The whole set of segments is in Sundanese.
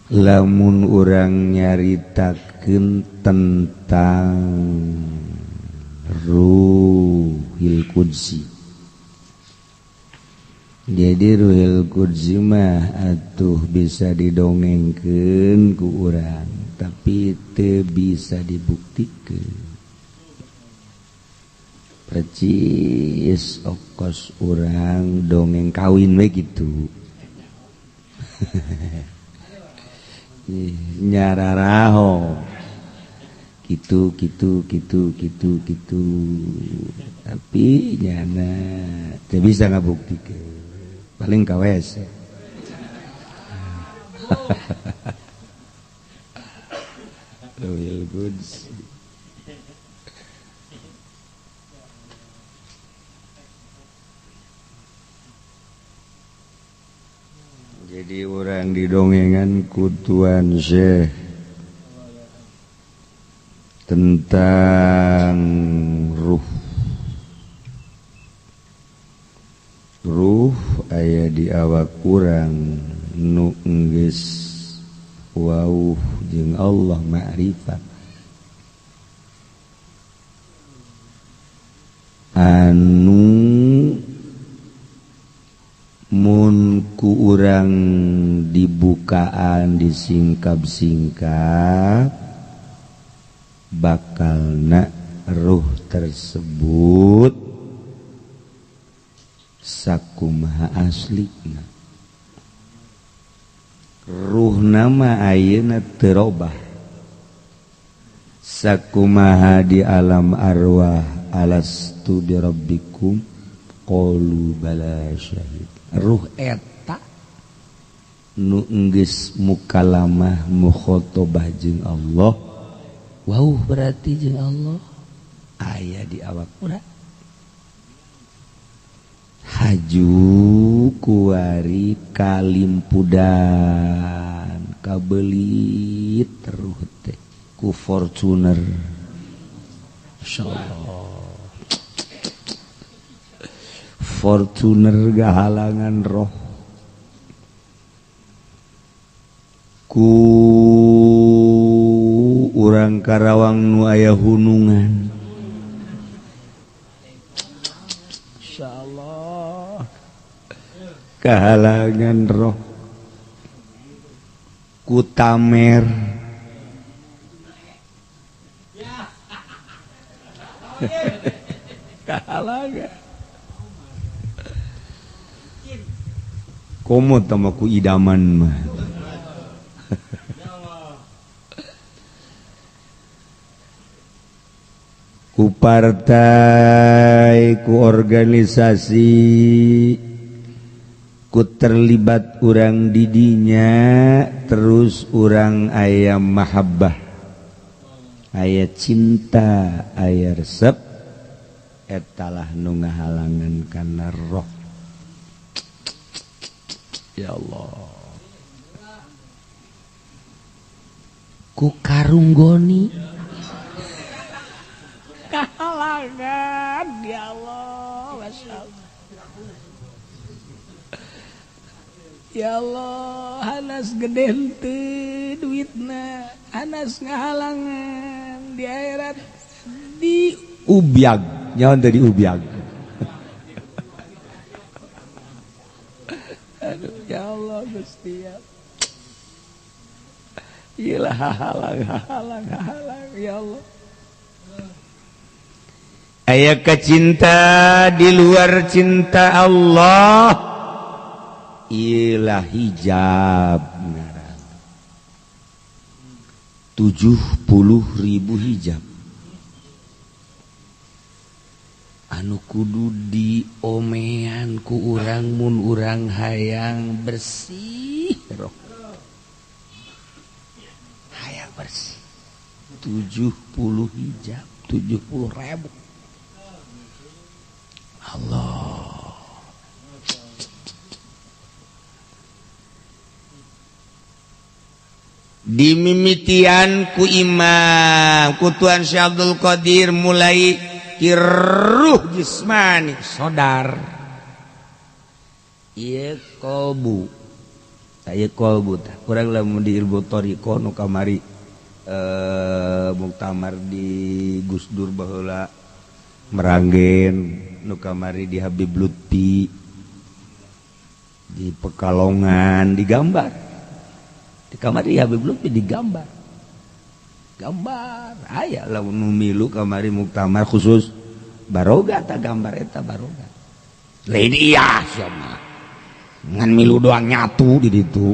Lamun urang nyaritakeun tentang Ruhil Qudsi. Jadi Ruhil Qudsi mah atuh bisa didongengkeun ku urang, tapi teu bisa dibuktikeun. Percis okos urang dongeng kawin we gitu. Nyararaho gitu gitu gitu gitu gitu, tapi nyana teu bisa ngabuktikeun, paling ka WC. Ruhil Qudsi. Jadi orang didongengan ku Tuan Syekh tentang ruh. Ruh aya di awak urang nu geus wauh jeung Allah ma'rifat. Anu mun ku urang dibukaan disingkap-singkap bakalna ruh tersebut sakumaha aslina. Ruh nama ayeuna teu robah, sakumaha di alam arwah alastu birabbikum qalu bala syahid. Ruh eta nu enggeus mukalamah mukhotobah jeung Allah, wauh berarti jeung Allah aya di awak urang. Haju kuari kalimpudan kabelit ruh teh ku Fortuner. Insyaallah Fortuner gahalangan roh ku urang Karawang nu aya hunungan. Insyaallah kahalangan roh ku tamer. Kahalangan komo tama ku idaman mah. Ku partai, ku organisasi, ku terlibat urang didinya, terus urang aya mahabbah, aya cinta, aya resep, etalah nu ngahalangan kana roh. Ya Allah, ku karunggoni kahalangan. Ya Allah, masya Allah. Ya Allah, hanas gede henteu duitna, hanas ngahalangan di akhirat di ubyag, nyaon teh di ubyag. Aduh, ya Allah Gusti ya. Iyalah halang halang halang ya Allah. Aya kecinta di luar cinta Allah, ilah hijab ngaran. 70.000 hijab anu kudu diomean ku urang mun urang hayang bersih roh, hayang bersih. 70 hijab, 70.000. Allah. Dimimitian ku imam, ku Tuan Syekh Abdul Qadir mulai kiruh jismani sodar. Ieu kolbu Aya kolbu tah urang lamun di ilmu thariqah nu kamari muktamar di Gus Dur baheula Meranggen, nu kamari di Habib Lutfi di Pekalongan digambar. Di kamari Habib Lutfi digambar. Gambar aya lamun nu milu kamari muktamar khusus baroga ta gambar eta baroga. Lain iya sia mah. Ngan milu doang nyatu di ditu.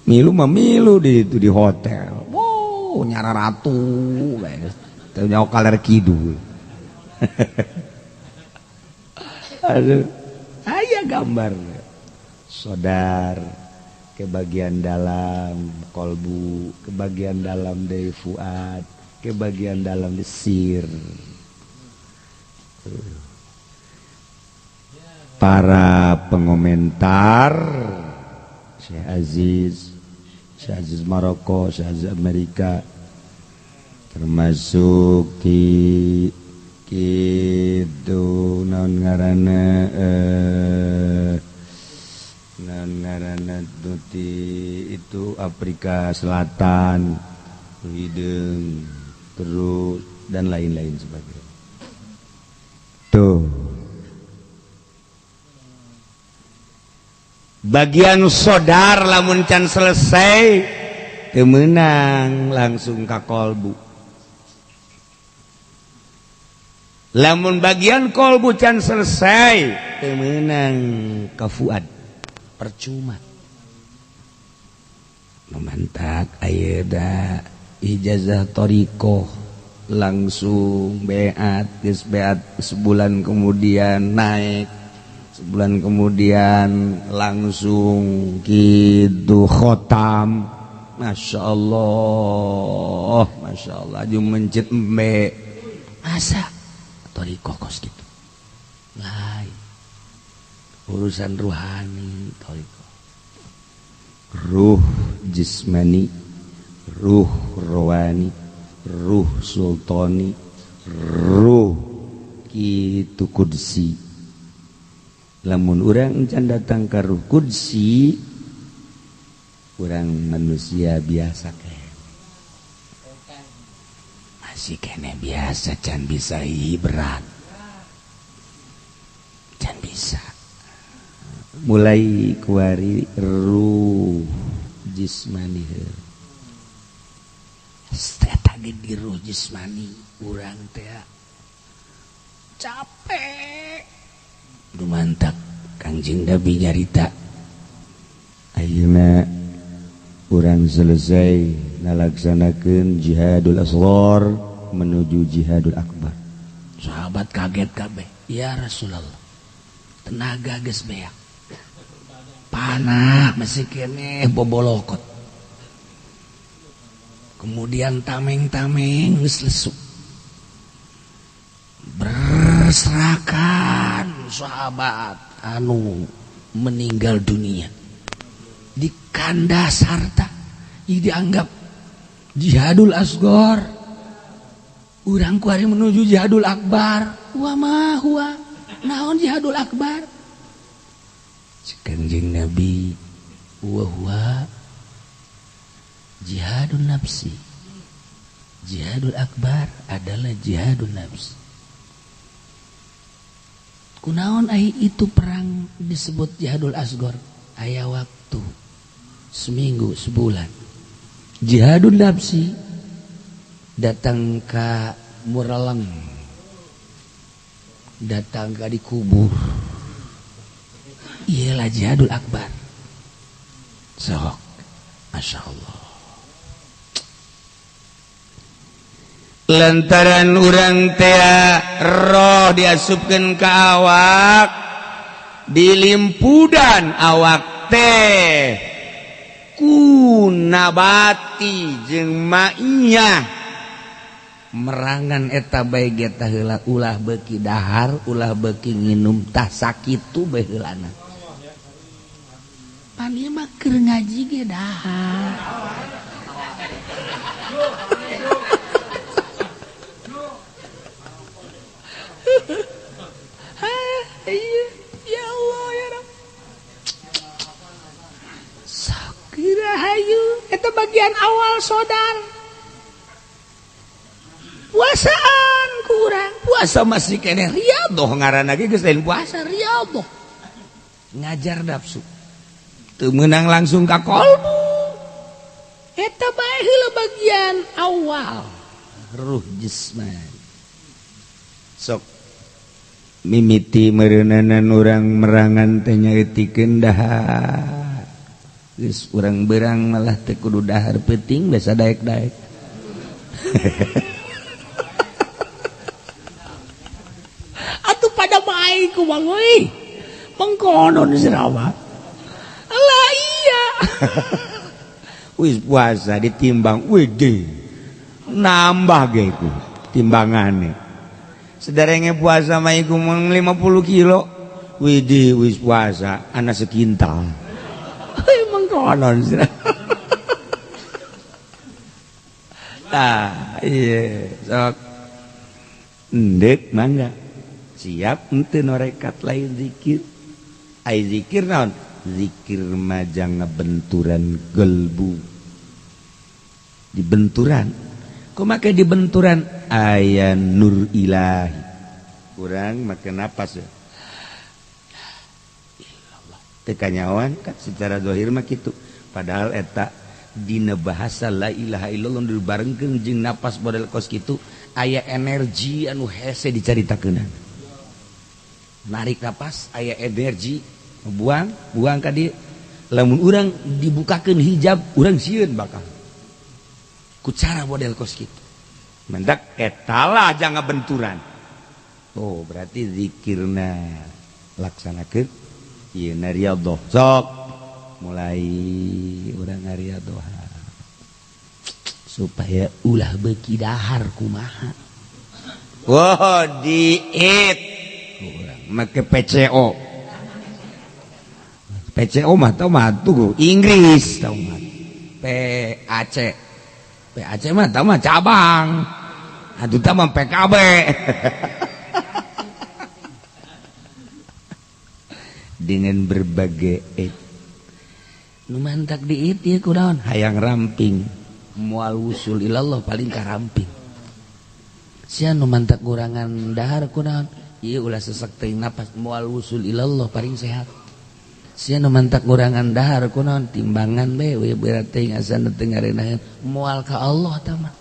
Milu mah milu di ditu di hotel. Wow, nyara ratu bae. Teu nyaho kaler kidul. Aduh, aya gambar. Sodar ke bagian dalam kolbu, ke bagian dalam dari fuad, ke bagian dalam sir. Para pengomentar Syekh Aziz, Syekh Aziz Maroko, Syekh Aziz Amerika, termasuk di kitu naon ngaranna naon ngaranna tuti itu Afrika Selatan, Hideung, terus dan lain-lain sebagainya. Tuh. Bagian sodar lamun can selesai teu meunang langsung ka kolbu. Lamun bagian kolbu can selesai teu meunang ka fuad. Percuma. Memantak ayeuna ijazah thariqah langsung beat, geus beat sebulan kemudian naik, sebulan kemudian langsung gitu khotam. Masya Allah, Masya Allah, aju mencit embe. Masa thariqah kos gitu lain urusan ruhani thariqah, ruh jismani, ruh rohani, ruh sultani, ruh kitu kudsi. Lamun urang can datang ka ruh kudsi, urang manusia biasa kene. Masih kene biasa, can bisa berat. Can bisa. Mulai kuari ruh jismani. Eta ge di ruh jismani urang teh capek. Dumantak Kangjeng Nabi nyarita ayeuna urang selesai ngalaksanakeun jihadul asghar menuju jihadul akbar. Sahabat kaget kabeh, ya Rasulullah, tenaga geus beak, panah masih keneh bobolokot, kemudian tameng-tameng geus lesuk, berserakan sahabat anu meninggal dunia di kandas harta, dianggap jihadul asgor. Urang kuari menuju jihadul akbar. Wa ma huwa, naon jihadul akbar? Kanjeng Nabi, wa huwa jihadun nafsi. Jihadul akbar adalah jihadun nafsi. Kunaon ai itu perang disebut jihadul asgor? Aya waktu seminggu sebulan. Jihadun nafsi datang ka muraleng, datang ka dikubur. Iyalah jihadul akbar. Sok, Masya Allah. Lantaran urang tea roh diasupkeun ka awak, dilimpudan awak teh ku nabati jeung maiyah. Merangan eta bae ge tah heula, ulah beuki dahar, ulah beuki nginum tah sakitu bae heulana. Pan ieu mah keur ngaji ge dahar. awal sodar. Puasaan kurang, puasa masih keneh riyadhah ngaranna ge geus lain puasa riyadhah. Ngajar nafsu. Teu meunang langsung ka kolbu. Eta bae heula bagian awal ruh jismani. Sok mimiti meureunanan urang merangan teh nyaeutikeun dahar. Geus urang berang malah teu kudu dahar peuting biasa daek-daek. Atuh pada bae ku bang euy. Mengkonon sirawa. Lah iya. Wis puasa ditimbang wede. Nambah ge ku timbangane. Sederenge puasa mah iku 50 kilo. Wede wis puasa ana sekintal. Mengkonon sira. Tah, iya sok. Endek mangga. Siap henteu norekat lain zikir. Ai zikir naon? Zikir majang ngabenturan gelbu. Dibenturan. Kumaha dibenturan? Aya nur ilahi. Kurang make napas ya. Teu kanyawan kan secara zahir mah kitu. Padahal eta dina bahasa la ilaha illallah dibarengkeun jeung napas model kos kitu aya energi anu hese dicaritakeunana. Narik napas aya energi buang buang ka dieu. Lamun urang dibukakeun hijab urang sieun bakal. Ku cara model kos kitu. Mendak eta lah jangan benturan. Oh berarti zikirna laksanakeun ieu na riyadhah. Sok mulai urang ngariadoh supaya ulah beuki dahar kumaha. Wah diet urang make PCO. PCO mah tau mah tuh Inggris tau mah. PAC. PAC mah tau mah cabang. Atuh tah mah PKB. Dengan berbagai nu mantak diit ieu kunaon hayang ramping moal wusul ilallah paling karamping. Sia nu mantak kurangan dahar kunaon ieu ulah sesek teuing napas moal wusul ilallah paling sehat. Sia nu mantak kurangan dahar kunaon timbangan bae we berat teuing asana teu ngarenaheun moal ka Allah tah mah.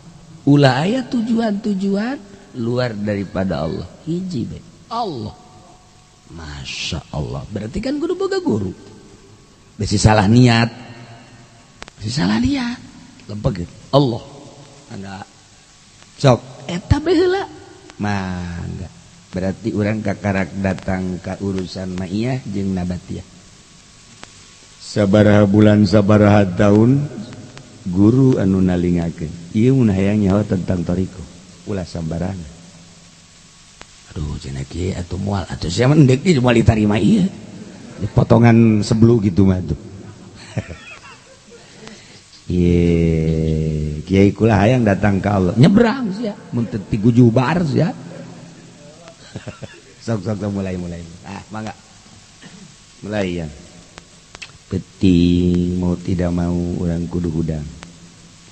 Ulah aya tujuan-tujuan luar daripada Allah. Hiji bae Allah. Masya Allah, berarti kan kudu boga guru. Besi salah niat. Besi salah niat. Lempeg Allah. Anda sok eta bae heula. Mangga. Berarti urang kakarak datang ka urusan maiyah jeung nabatiyah. Sabaraha bulan sabaraha taun guru anu nalingakeun. Ieu mun hayang nyaho tentang thariqah. Ulah sambarangan. Aduh cenah kieu atuh moal atuh sia mah endek di moal ditarima ieu. Potongan sebelu gitu mah tuh. Ye, kiai kula hayang datang ka Allah. Nyebrang sia, mun teu ti gujubar sia. Sok sok mulai mulai. Ah, mangga. Mulai ya. Penting mau tidak mau urang kudu hudang.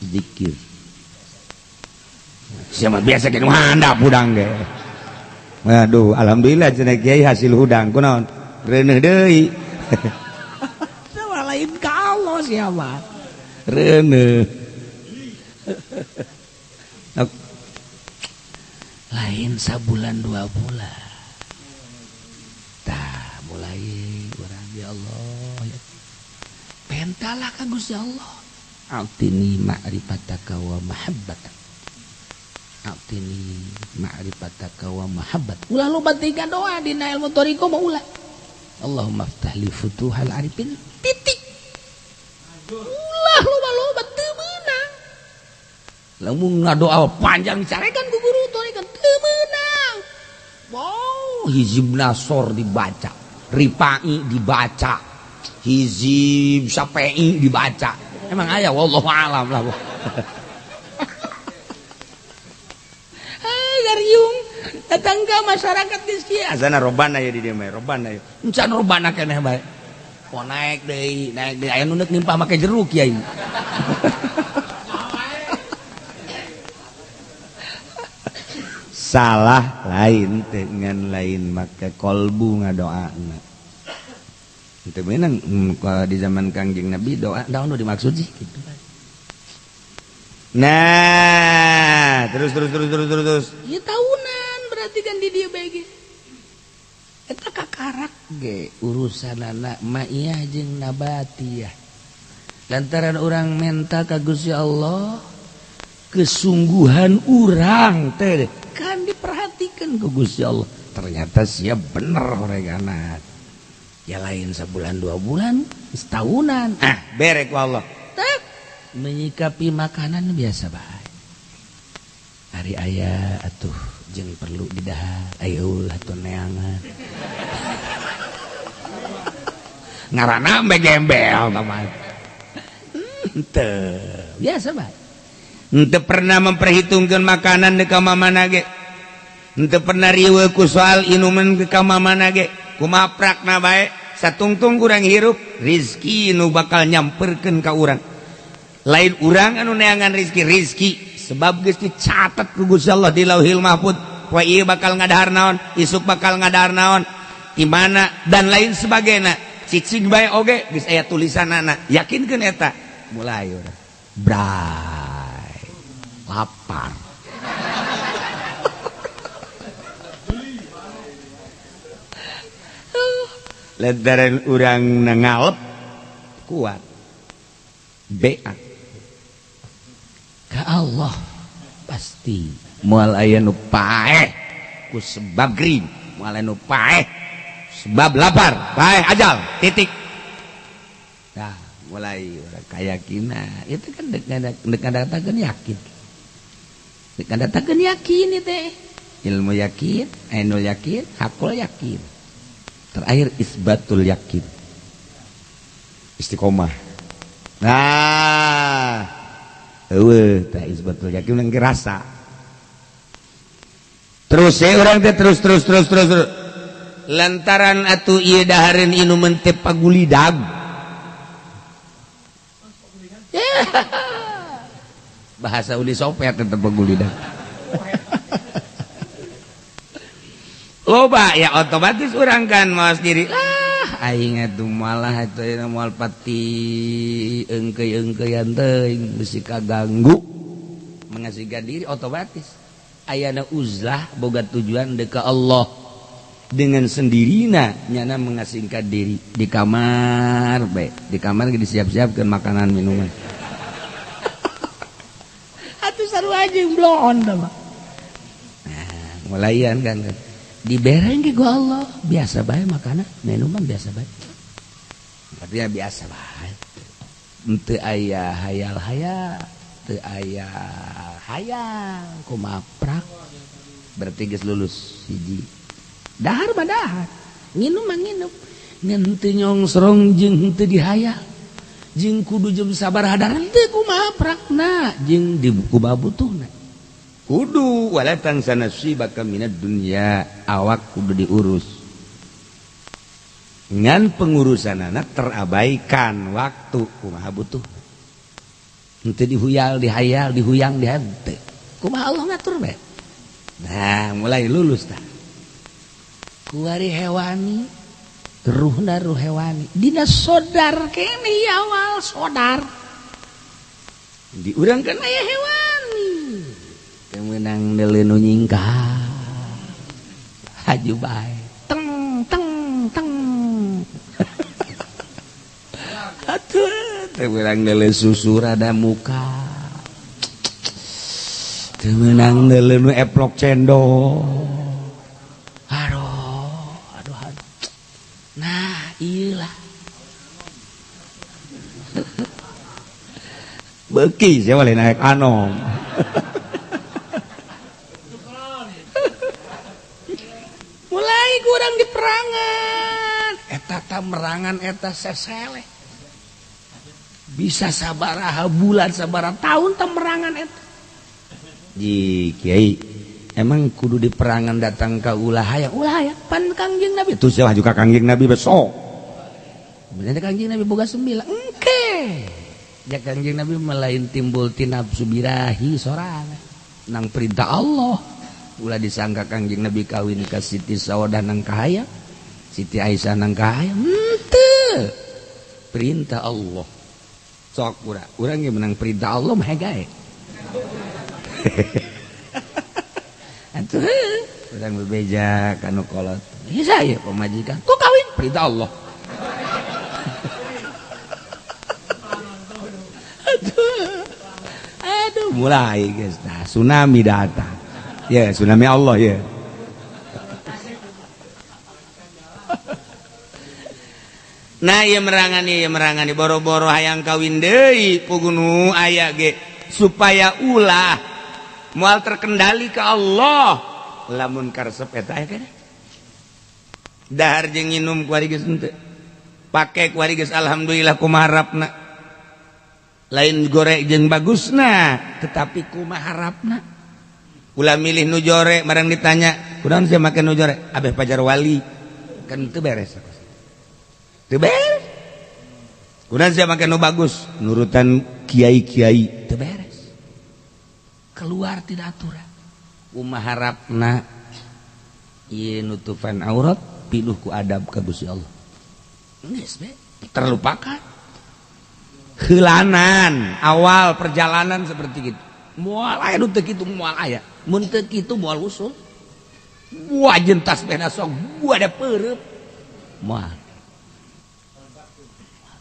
Zikir. Sia mah biasa ge nu handap hudang ge. Aduh, alhamdulillah cenah kiai hasil hudang kunaon? Reuneuh deui. Sama lain ka Allah siapa? Reuneuh. Lain sabulan dua bulan. Tah mulai urang ya Allah ya. Pentalah ka Gusti Allah. Atini ma'rifataka wa mahabbatak. Atini ma'rifataka wa mahabbat. Ulah loba tiga doa dina ilmu thariqah mah ulah. Allahumma ftah li futuhal arifin titik. Ulah loba-loba teu meunang. Lamun ngadoa panjang dicarekan ku guru thariqah teu meunang. Wow, hizib nasor dibaca, ripai dibaca, hizib sapai dibaca. Emang aya wallahu alam lah. Gariung tetangga masyarakat geus kieu azana robana ya di dieu mah robana ya encan robana keneh bae po naik deui aya nu neuk nimpah make jeruk kiai. Salah lain dengan lain make kolbu ngadoana. Teu meunang kalau di zaman Kangjeng Nabi doa naon nu dimaksud sih gitu. Nah, terus terus terus terus terus terus. Ya tahunan berarti kan di dieu bae ge. Eta kakarak ge urusanana ma'iyah jeung nabatiyah. Lantaran urang menta ka Gusti Allah, kesungguhan urang teh kan diperhatikan ku Gusti Allah. Ternyata sia bener horeganat. Ya lain sebulan dua bulan, setahunan. Ah, berek ku Allah. Tek menyikapi makanan biasa bae. Hari aya atuh jeung perlu didahar, ayo atuh neangan. Ngaranna mbe gembel teman. Teu, biasa bae. Henteu pernah memperhitungkan makanan di ka mamana ge. Henteu pernah riweuh ku soal inuman ke ka mamana ge. Kumaha prakna bae, satungtung kurang hirup, rizki nu bakal nyamperkeun ka urang. Lain urang anu neangan rizki, rizki sebab geus dicatat ku Gusti Allah di Lauhil Mahfud. Poe ieu bakal ngadahar naon, isuk bakal ngadahar naon, di mana dan lain sebagainya. Cicing bae oge geus aya tulisanana. Yakinkeun eta. Mulai urang. Bray. Lapar. Lantaran urang ngalep kuat. BA. Ka Allah pasti moal aya nu paeh ku sebab gering, moal aya nu paeh sebab lapar, paeh ajal, titik. Nah, mulai urang kayakinan. Itu kan dek ngadatakeun yakin. Dek ngadatakeun yakin ieu teh. Ilmu yakin, ainul yakin, hakul yakin. Terakhir isbatul yakin. Istiqomah. Nah, eueuh tah isbatul yakin nang rasa. Terus ya urang teh terus terus terus terus terus. Lantaran atuh ieu dahareun inuman teh pagulidag. Bahasa Uni Soviet teh pagulidag. Loba ya otomatis urang kan maos diri lah aing atuh malah atuh moal pati eungkeuy-eungkeuyan teuing bisi kaganggu mengasihkan diri otomatis ayana uzlah boga tujuan deuk ka Allah dengan sendirina nyana mengasingkan diri di kamar bae di kamar ge disiap-siapkeun makanan minuman atuh sarua jeung bloon tah mah. Nah, mulayan kan dibereng ke gua Allah biasa bae makanan minuman biasa bae artinya biasa bae henteu aya hayal-hayal teu aya hayang kumaha prak berarti geus lulus hiji dahar mah dahar nginum mah nginum ngan teu nyongsrong jeung henteu dihayal jeung kudu jeung sabar hadar teu kumaha prakna jeung di kumaha butuhna kudu wala tansa nasibaka minad dunya awak kudu diurus ngan pengurusan anak terabaikan waktu kumaha butuh henteu dihuyal dihayal dihuyang dihente kumaha Allah ngatur bae. Nah mulai lulus tah kuari hewani ruhna ruh hewani dina sodar kene awal sodar diurangkeun aya hewani menang neleun nu nyingkah haju bae teng teng teng atuh teu meunang neuleuh susu rada muka teu meunang neuleuh nu eplok cendol aduh aduh aduh nah ieu lah beuki sia waleh naek anom. Mulai kurang di perangan eta ta merangan eta sesele bisa sabaraha bulan sabaraha tahun ta merangan eta ji kiai emang kudu di perangan datang ka ulah hayang ulah hayang pan Kangjeng Nabi tuh salah juga Kangjeng Nabi besok bener Kangjeng Nabi boga 9 engke ya Kangjeng Nabi melain timbul ti nafsu birahi sorangan nang perintah Allah Ulah disangka Kangjeng Nabi kawin ka Siti Saudah nang kahayang, Siti Aisyah nang kahayang. Henteu. Perintah Allah. Sok urang, urang ge menang perintah Allah mah gae. Atuh urang bebeja ka nu kolot. Ieu saya pamajikan. Kok kawin perintah Allah. Aduh. Aduh mulai geus tah tsunami datang. Ya tsunami Allah ya. Nah ieu merangani boro-boro hayang kawin deui pugunu aya ge supaya ulah moal terkendali ka Allah. Lamun karesep eta aya keneh. Dahar jeung nginum kuari geus henteu. Pake kuari geus alhamdulillah kumaha harapna. Lain gorek jeung bagusna, tetapi kumaha harapna. Ulah milih nu jore marang ditanya, kunaon sia make nu jore? Abeh pajar wali. Kan teu beres. Teu beres. Kunaon sia make nu bagus? Nurutan kiai-kiai. Teu beres. Keluar tidak aturan. Kumaha harapna ieu nutufan aurat pinuh ku adab ka Gusti Allah. Geus be, terlupakan. Heulanan awal perjalanan seperti gitu. Moal aya nu teu kitu, moal aya. Mun teu kitu moal usul. Buah jeung tasbihna sok buah da peureub. Moal.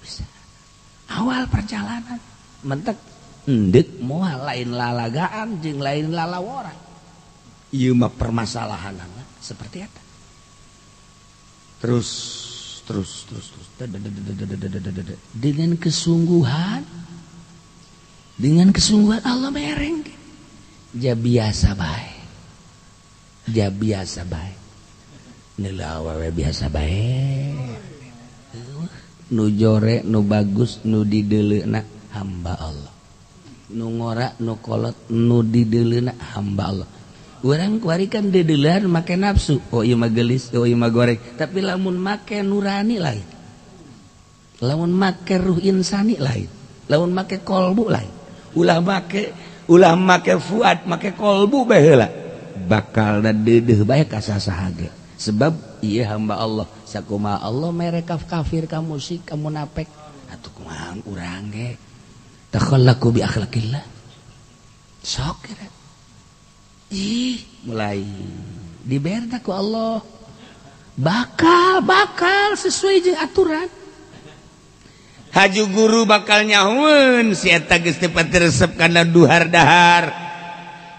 Bisa. Awal perjalanan mentek endek moal lain lalagaan jeung lain lalawora. Ieu mah permasalahanana seperti eta. Terus terus terus terus dengan kesungguhan, dengan kesungguhan Allah mereng. Ja biasa bae. Ja biasa bae. Nila awewe biasa bae. Nu jore, nu bagus, nu dideuleuna hamba Allah. Nu ngora, nu kolot, nu dideuleuna hamba Allah. Urang kuari kan dedeulean make nafsu. Oh ieu mah geulis, oh ieu mah goreng. Tapi lamun make nurani lain. Lamun make ruh insani lain. Lamun make kolbu lain. Ulah make fuad, make kolbu bae heula. Bakal deudeuh bae ka sasaha ge. Sebab ieu hamba Allah. Sakumaha Allah mere kafir ka musyrik ka munafik. Atuh kumaha urang ge. Takhallaqu bi akhlaqillah. Sok kira. Ih, mulai diberna ku Allah. Bakal sesuai jeung aturan. Haju guru bakal nyahueun si eta geus teu pati resep kana duhar dahar,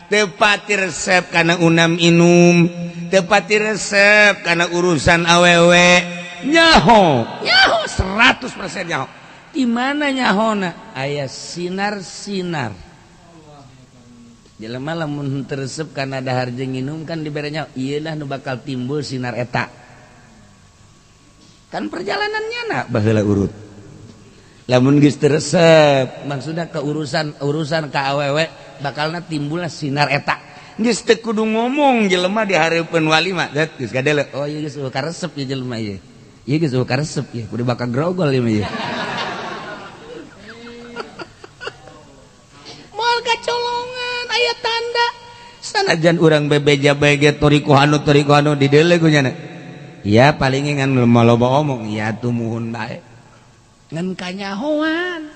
teu pati resep kana unam inum, teu pati resep kana urusan awewe. Nyaho, nyaho 100% nyaho. Di mana nyahona? Aya sinar-sinar. Jelema lamun teu resep kana dahar jeung nginum kan dibere nyaho, ieu lah nu bakal timbul sinar eta. Kan perjalanannya na baheula urut. Lamun geus teu resep, maksudna ke urusan ka awewe bakalna timbulna sinar eta. Geus teu kudu ngomong jelema di hareupeun wali mah, geus kadele. Oh ieu geus karesep ieu jelema ieu. Ieu geus karesep ieu, kudu bakal grogol ieu mah ieu. Moal kacolongan aya tanda. Sanajan urang bebeja bae ge torikohanu dideule ku nyana. Ya paling ngan loba omong, ya tumuhun bae. Ngan kanyahoan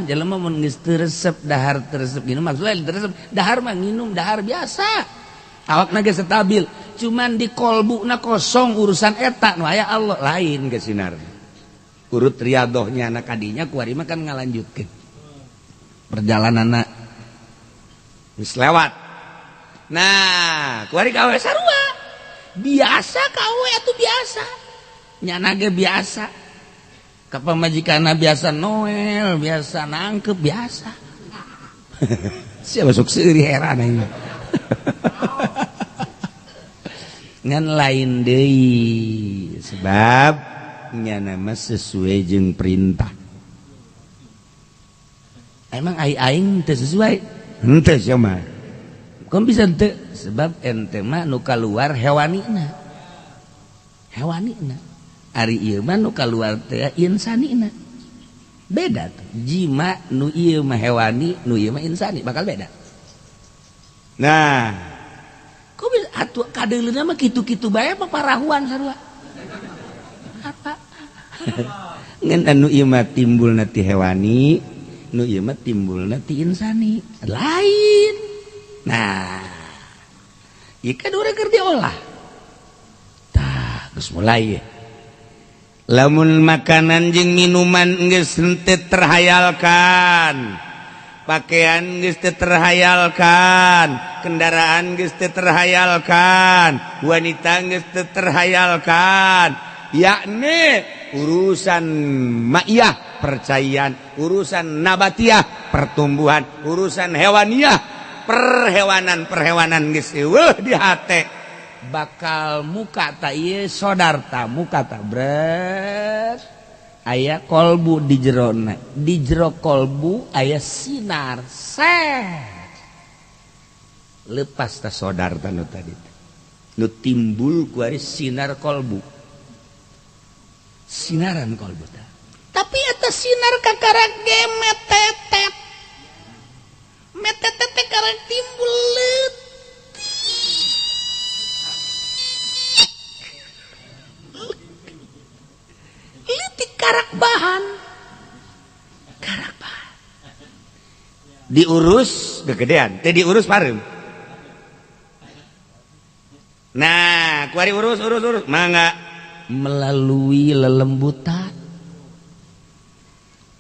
jelema mun geus teu resep dahar teu resep nginum, maksudna teu resep dahar mah nginum dahar biasa awakna geus stabil, cuman di kolbuna kosong urusan eta nu aya Allah lain ge sinar urut riadohnya anak kadinya kuari mah kan ngalanjutkeun perjalananna geus lewat. Nah kuari ka awe sarua biasa ka awe atuh biasa nyana ge biasa. Ka pamajikanna biasa Noel, biasa nangkep, biasa. Siapa sok seuri heran aing. Ngan lain deui sebab nyana mah sesuai jeung perintah. Emang aing teu sesuai? Henteu sia mah. Kom bisa henteu sebab ente mah nu kaluar hewanina. Hewanina. Ari ieu mah nu kaluar teh insanina. Beda tuh. Jima nu ieu mah hewani, nu ieu mah insani, bakal beda. Nah, Atuh kadeuleuna mah kitu-kitu bae paparahuan sarua. Apa? Ngan anu ieu mah timbulna ti hewani, nu ieu mah timbulna ti insani. Lain. Nah, ieu kan urang keur diolah. Tah, geus mulai. Lamun makanan jeung minuman geus henteu terhayalkan, pakaian geus teu terhayalkan, kendaraan geus teu terhayalkan, wanita geus teu terhayalkan, yakni urusan ma'iyah percayaan, urusan nabatiyah pertumbuhan, urusan hewaniah perhewanan-perhewanan geus eueuh di hate. Bakal muka ta ieu sodar ta muka ta bres aya kolbu di jerona, di jero kolbu aya sinar set lepas ta sodar ta nu tadi nu timbul ku ari sinar kolbu, sinaran kolbu ta. Tapi eta sinar kakarak ge metetet metetet teh karek timbul leutik leutik karak bahan, karak bahan diurus kegedean teh diurus pareum. Nah kuari urus urus urus mangga melalui lelembutan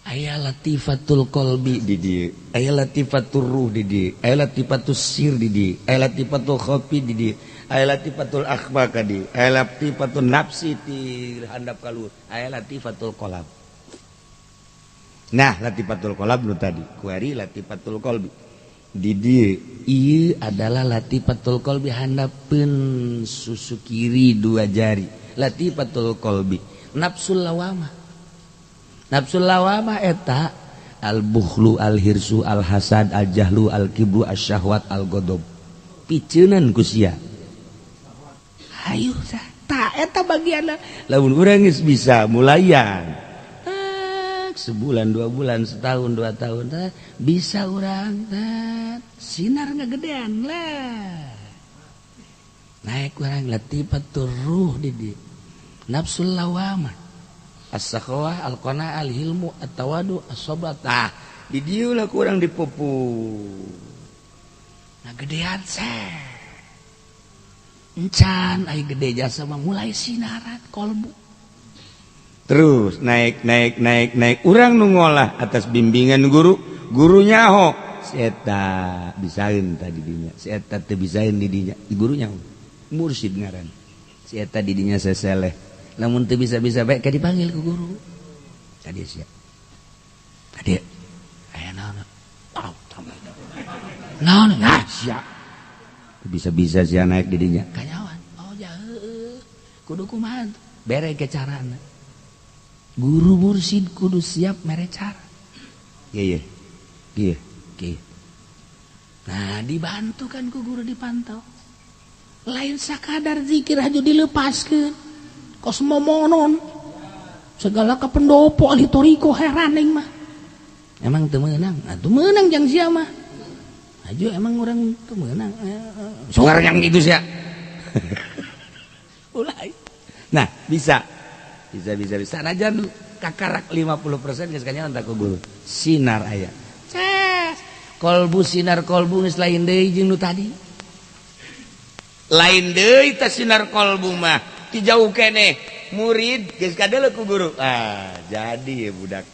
aya latifatul qalbi di dieu, aya latifatul ruh di dieu, aya latifatul sir di dieu, aya latifatul khafi di dieu, aya latifatul akhfa ka dieu, aya latifatul nafsi ti handap ka luhur, aya latifatul qalb. Nah latifatul qalb nu tadi kuari latifatul qalbi di dieu ieu adalah latifatul qalbi handapeun susu kiri dua jari, latifatul qalbi nafsul lawamah. Nafsul lawamah eta al bukhlu al hirsu al hasad al jahlu al kibru asyahwat al godob, piceunan ku sia. Hayu tah eta bagianna lamun urang geus bisa mulayan sebulan 2 bulan setahun 2 tahun tah, bisa urang tah, sinar ngagedean lah naik urang latifatur ruh di dieu nafsul lawamah as-sakhawah al-qanaah al-hilmu at-tawadu as-sabr. Tah di dieu lah kurang dipupu ngagedean seh encan ai gede jasa mah mulai sinaran kolbu terus naik naik naik naik urang nu ngolah atas bimbingan guru, gurunya ho si eta bisaeun tah di dinya, si eta teu bisaeun di dinya, gurunya mursyid ngaran, si eta di dinya seseleh lamun teu bisa-bisa bae ka dipanggil ku guru tadi sia tadi aya naon naon nah sia bisa-bisa sia naik di dinya kanyawan oh ja heueuh kudu kumaha bere ke carana guru mursyid kudu siap mere cara ieu ieu ieu. Nah dibantu kan ku guru dipantau lain sakadar zikir aja dilepaskeun kos momonon segala ka pendopo ahli toriko heran aing mah emang teu meunang atuh meunang jang sia mah aju emang urang teu meunang suara yang gitu sia ulah. Nah bisa bisa bisa bisa najan kakarak 50% geus kanyawan tak ku guru sinar aya ces kolbu sinar kolbu geus lain deui jeung nu tadi lain deui teh sinar kolbu mah ti jauh keneh murid geus kadeuleu ku guru ah jadi ya budak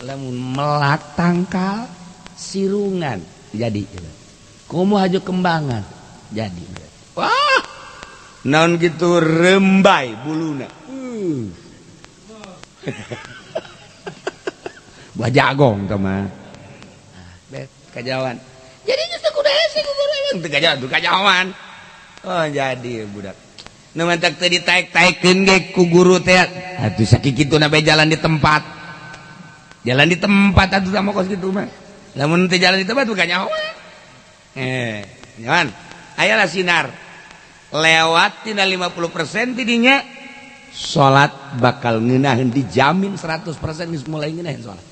lamun melak tangkal sirungan jadi komo haju kembangan jadi wah naon gitu rembai buluna buah jagong tah mah bet kajawan jadi geus teu kudu hese ku guru emang teu kajawan teu kajawan oh jadi budak nu mantak teu ditaek-taekeun ge ku guru teh atuh sakituna bae jalan di tempat atuh sama kos kitu mah lamun teu jalan di tempat bukan nyawa nyawan aya lah sinar lewat tina 50% tidinya salat bakal ngeunaheun dijamin 100% geus mulai ngeunaheun salat.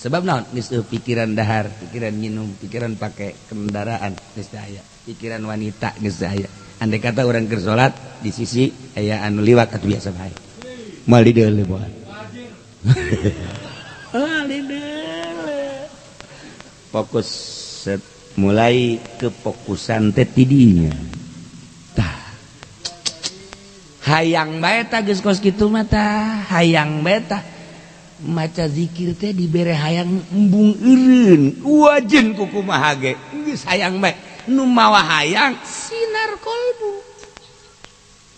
Sebab naon geus pikiran dahar, pikiran minum, pikiran pake kendaraan geus aya, pikiran wanita geus aya. Andai kata urang keur salat di sisi aya anu liwat atuh biasa bae. Moal dideuleu moal. Moal dideuleu. Fokus set, mulai kefokusan teh tidinya. Tah. Hayang bae tah geus kos kitu mah tah, hayang bae tah. Maca zikir teh dibere hayang embung eureun wajen ku kumaha ge geus hayang bae nu mawa hayang sinar kolbu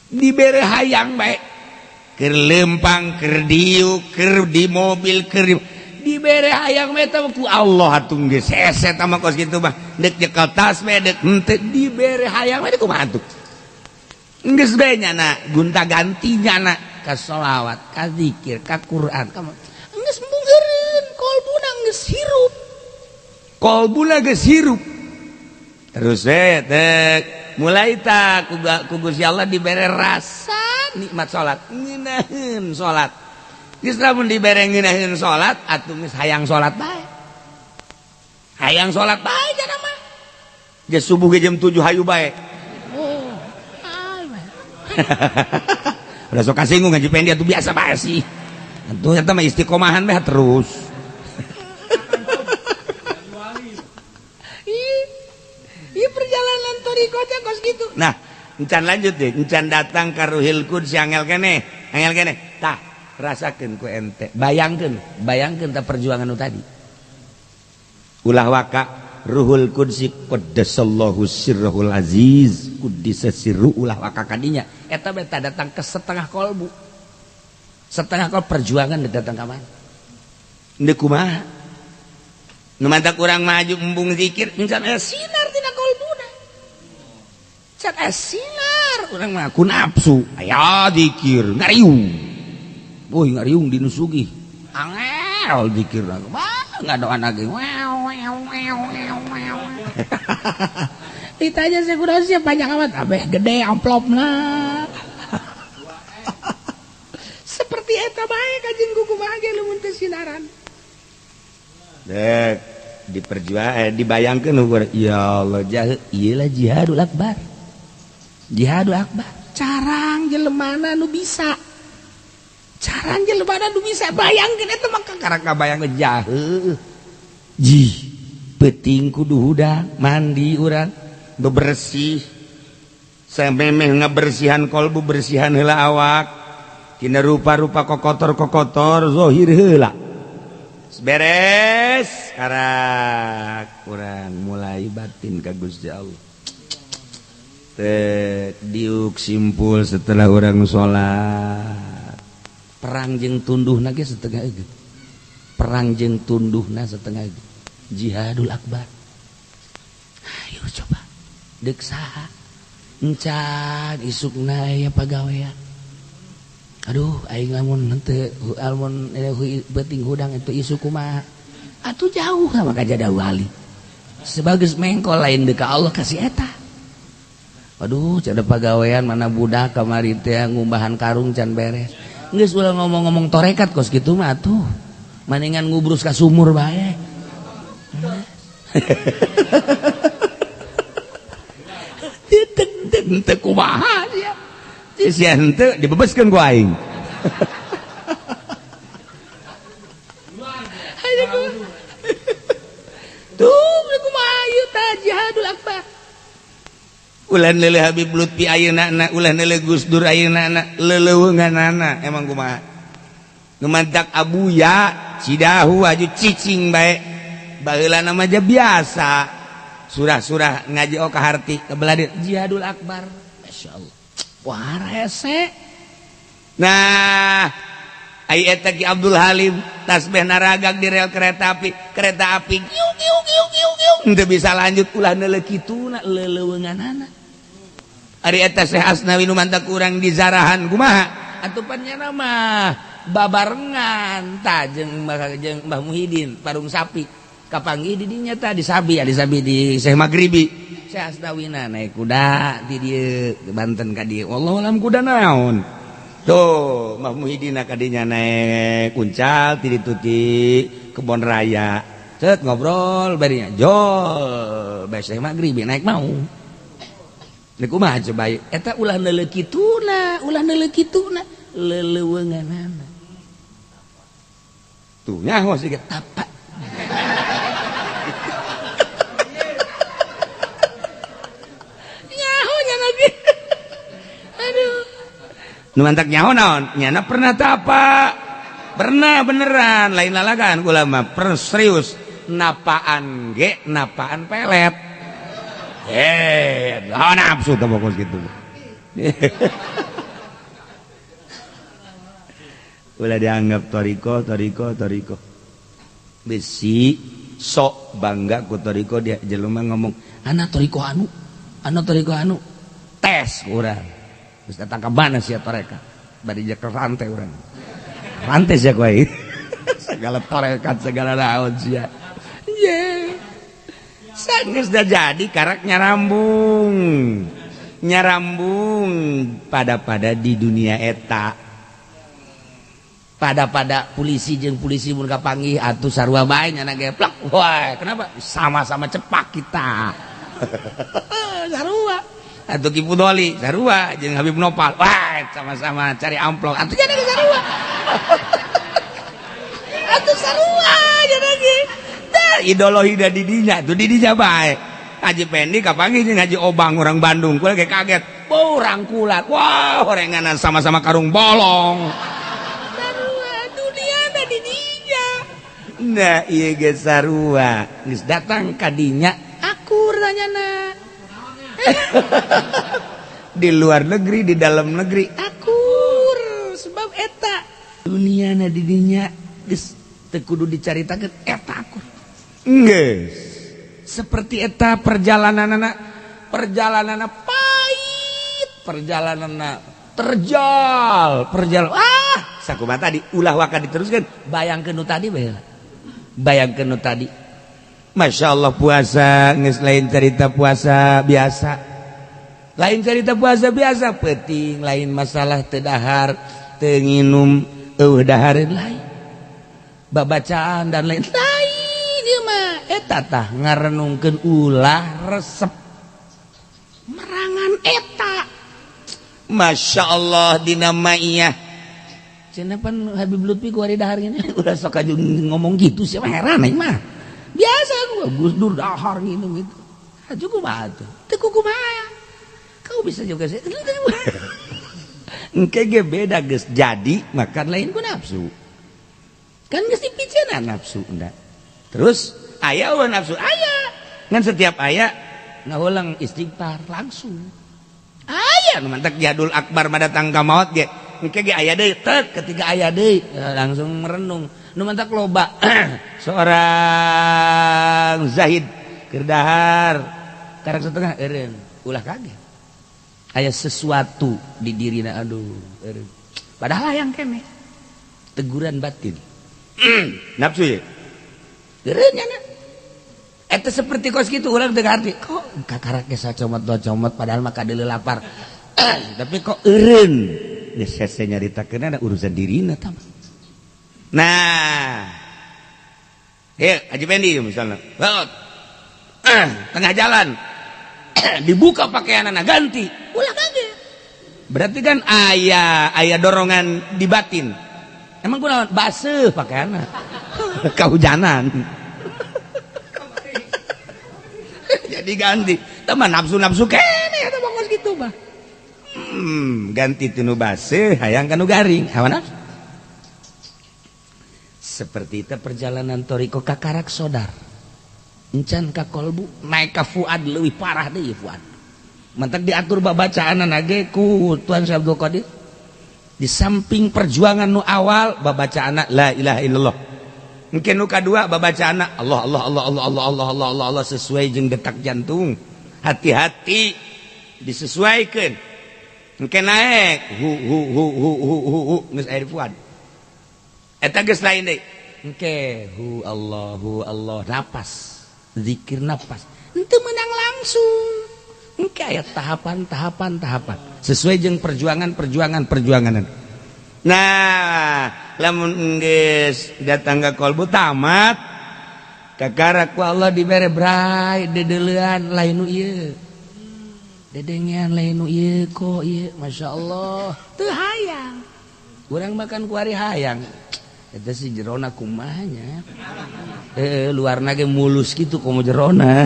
dibere hayang bae keur lempang keur diuk keur di mobil keur dibere hayang bae teh ku Allah atuh geus hese tah mah kos kitu mah deuk nyekel tasbih deuk henteu dibere hayang bae kumaha atuh geus bae nyana gonta ganti nyana ka sholawat ka zikir ka Quran ka geus embung eureun kolbuna geus hirup kolbuna geus hirup terus teh mulai ta ku Gusti Allah dibere rasa nikmat salat ngeunaheun salat geus lamun dibere ngeunaheun salat atuh geus hayang salat bae hayang salat bae jana mah geus subuh ge jam 7 hayu bae oh udah sok kasinggung ngaji pendi atuh biasa bae sih atuh eta mah istiqomahan bae terus. Iya perjalanan thoriqoh teh kos gitu. Nah, encan lanjut deh, encan datang ka Ruhil Quds angel keneh, angel keneh. Tah, rasakeun ku ente, bayangkeun, bayangkeun tah perjuangan nu tadi. Ulah waka Ruhul Qudsi qaddasallahu sirrahul aziz, quddisa sirru ulah waka kadinya. Eta beta datang ke setengah kolbu. Setengah kol perjuangan datang ka mana? Ndeu kumaha? Nu mantak urang maju embung zikir, encan aya sinar tina kolbuna. Can aya sinar, urang mah ku nafsu. Aya zikir, ngariung. Euy ngariung di nu sugih. Angel zikir mah ngadoan lagi. Wow wow wow wow. Ditanya saya kudu siap banyak amat, abeh gede amplopna. Seperti eta bae kajing kumaha ge lamun teu sinaran. Dek diperjuang dibayangkeun ukur ya Allah jah ieu lah jihadul akbar. Jihadul akbar. Carang jelemana nu bisa. Carang jelemana nu bisa bayangkeun eta mah kakara kabayangkeun jahe. Jih peuting kudu hudang mandi urang bebersih. Samemeh ngabersihan kolbu bersihan heula awak. Tina rupa-rupa kokotor-kokotor zahir heula. Beres karak kurang mulai batin ka Gusti Allah. Teh diuk simpul setelah urang salat. Perang jeung tunduhna ge setengah eueuh. Perang jeung tunduhna setengah eueuh. Jihadul akbar. Ayo coba. Deuk saha? Encan isukna aya pagawean. Aduh aing lamun henteu lamun beuting hudang itu isu kumaha atuh jauh sama ka jada wali sebagus mengkol lain deuk ka Allah kasih eta. Aduh cada pagawean mana budak kamari teh ngumbahan karung can beres geus ulah ngomong-ngomong torekat kos kitu mah atuh maningan ngubrus ka sumur bae. Teu kumaha sia. Si henteu dibebeskeun ku aing. Tuh kumaha ieu tah jihadul akbar. Ulah neuleuh Habib Lutfi ayeuna na, ulah neuleuh Gus Dur ayeuna na, leleuweunganana emang kumaha. Nu mantak Abuya Cidahu aju cicing bae. Baheulana mah biasa. Surah-surah ngaji oka harti kebelah dieu jihadul akbar. Masyaallah. Wah rese. Nah, ai eta Ki Abdul Halim tasbih naragag di rel kereta api kiu kiu kiu kiu kiu henteu bisa lanjut ulah neuleuh kituna leleuweunganana. Ari eta Syekh Asnawi nu mantak urang di zarahan kumaha? Atuh pan nya mah babarengan tah jeung Mbah Muhidin parung sapi. Kapanggih di dinya tah di Sabi, di Sabi di Syekh Maghribi. Syekh Asnawina naik kuda di dieu ke Banten ka dieu. Wallahu alam kuda naon. Tuh, Mbah Muhyiddin kadinya naik kuncal ti ditu ti kebon raya. Cet ngobrol barinya jol bae maghrib naik mau. Nek kumaha coba eta ulah neuleuh kituna, ulah neuleuh kituna, leleuweunganana. Tuh nyaho sih tapak. Nyaho nya lagi. Aduh. Nu mantak nyaho naon? Nyana pernah tapak. Pernah beneran, lain lalagan kula mah serius. Napaan ge, napaan pelet. Oh nafsu teh pokos gitu. Ulah dianggap toriko, toriko, toriko. Besi sok bangga ku toriko dia jelema ngomong, "Ana toriko anu, ana toriko anu." Tes urang. Geus datang ka mana sia toreka? Bari jeung rantai urang. Rantai sia kowe. Segala torekat, segala naon sia. Ye. Sanggeus dah jadi karak nyarambung. Nyarambung pada-pada di dunia eta. Pada-pada polisi jeung polisi mun kapanggih atuh sarua bae nyana geplak. Wah, kenapa? Sama-sama cepak kita. Sarua. Atuh Ki Pudoli sarua jeung Habib Nopal. Wah, sama-sama cari amplop. Atuh jadi sarua. Atuh sarua jadi ge. Tah ideologi da di dinya, tuh di dinya bae. Haji Pendi kapanggih jeung Haji Obang orang Bandung. Kula ge kaget. Bau rangkulan. Wah, orenganan sama-sama karung bolong. Nah, ieu ge sarua. Geus datang ka dinya, akur tanyana. Di luar negeri, di dalam negeri, akur. Sebab eta duniana di dinya geus teu kudu dicaritakeun eta akur. Geus. Seperti eta perjalananana, perjalananana pahit, perjalananana terjal, perjalanan sakumaha tadi ulah waka diteruskeun, bayangkeun nu tadi bae. Bayangkeun nu tadi. Masya Allah puasa geus lain cerita puasa biasa. Lain cerita puasa biasa peuting, lain masalah teu dahar, teu nginum, eueuh dahareun lain. Babacaan dan lain lain ieu mah eta tah ngarenungkeun ulah resep merangan eta. Masya Allah dina maiyah. Cenah pan Habib Lutfi ku ari dahar ngene ulah sok aju ngomong gitu siapa heran aing mah. Biasa gua Gus Dur dahar nginum gitu. Aju kumaha tuh? Teu kumaha. Kau bisa juga sih. Engke ge beda geus jadi makan lain ku nafsu. Kan geus dipiceuna nafsu enda. Terus aya eueuh nafsu aya. Ngan setiap aya ngahuleng istighfar langsung. Aya nu mantak jadul akbar mah datang ka maot ge. Engke ge aya deui tek ketika aya deui langsung merenung. Nu mantak loba seorang zahid keur dahar karak setengah eureun ulah kaget. Aya sesuatu di dirina aduh eureun. Padahal hayang keneh. Teguran batin. Nafsu ye. Eureun nya. Eta seperti kos kitu urang teu ngarti. Kok kakarak ge sacomot-comot padahal mah kadeuleu lapar. Tapi kok eureun. Geus hese nyaritakeun ada urusan dirina tah. Nah, ya Haji Pendi misalnya, tengah jalan dibuka pakaian anak ganti, ulah kaget. Berarti kan ayah dorongan di batin. Emang kunaon baseuh pakaian, kehujanan. Jadi ganti. Teman nafsu kene eta bongos gitu mah. Ganti tinu baseuh hayang kanu garing, hawa nafsu. Seperti itu perjalanan toriko kakarak sodar. Encan ka kolbu, naik ka fuad leuwih parah deui fuad. Mantak diatur babacaan ge ku Tuan Syekh Abdul Qadir. Di samping perjuangan nu awal babacaan la ilaha illallah. Mungkin nu kadua babacaan Allah Allah Allah Allah Allah Allah Allah Allah Allah sesuai jeung detak jantung. Hati-hati disesuaikan. Mungkin naik hu hu hu hu hu hu hu geus aya di fuad. Eta geus lain deui. Engke hu Allahu Allah napas. Zikir napas. Henteu meunang langsung. Engke aya tahapan-tahapan tahapan. Sesuai jeung perjuangan-perjuangan perjuanganan. Nah, lamun geus datang ka kolbu tamat, kakara ku Allah dibere bray dedelean lain nu ieu. Dedengean lain nu ieu kok ieu, Masya Allah. Teu hayang. Urang makan kuari hayang. Eta si jerona kumaha nya. Luarna ge mulus kitu komo jerona.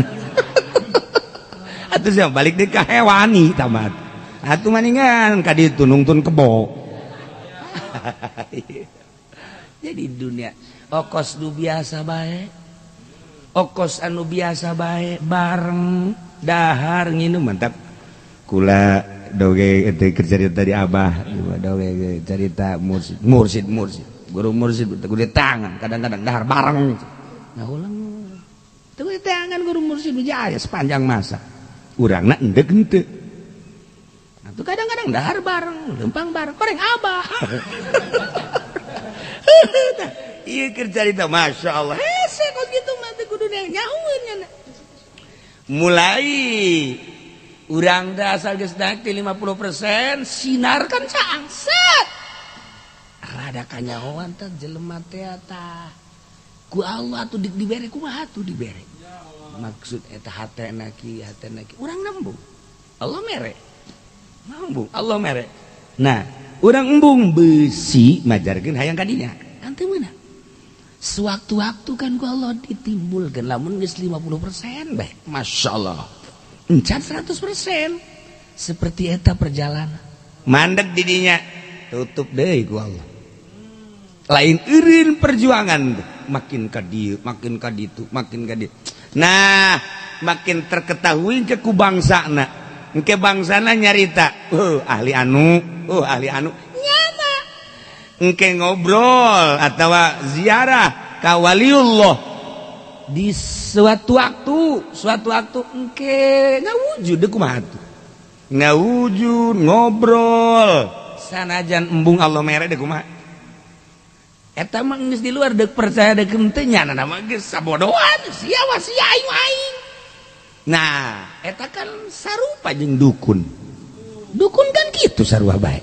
Atuh sia balik deui ka hewani tamat. Atuh maningan ka ditu nungtun kebo. Jadi dunia okos nu biasa bae. Okos anu biasa bae bareng dahar nginum mantap. Kula dongeng itu cerita di abah, dongeng cerita mursid, mursid, mursid, guru mursid gede tangan, kadang-kadang dahar bareng. Nah ulang, tuh tangan guru mursid jaya sepanjang masa. Urangna endek henteu. Nah, tuh kadang-kadang dahar bareng, lempang bareng, koreng abah. Iya kerja cerita, masya Allah. Hese kok gitu mah teu kudu nyahueun nya. Mulai urang dah asal geus naik ti 50% sinar kan caang set. Rada kanyahoan teh jelema teh tah. Ku Allah tuh dibere kumaha tuh dibere. Maksud eta hatena ki hatena ki urang nembung. Allah mere. Nembung Allah mere. Nah, urang embung besi majarkeun hayang kadinya. Kan teu meunang. Sewaktu-waktu kan ku Allah ditimbulkeun lamun geus 50% bae. Masya Allah. Encan 100% seperti eta perjalanan mandek didinya tutup deui ku Allah lain eureun perjuangan makin ka dieu makin ka ditu makin ka dieu. Nah makin terketahui ke ku bangsana engke bangsana nyarita ahli anu ahli anu nyana engke ngobrol atawa ziarah ka waliullah di suatu waktu engke ngawujud deui kumaha tuh ngawujud ngobrol sanajan embung Allah mere deui kumaha eta mah geus di luar deuk percaya deuk henteu nya mah geus sabodoan sia wa sia aing aing. Nah eta kan sarupa jeung dukun dukun kan kitu sarua bae.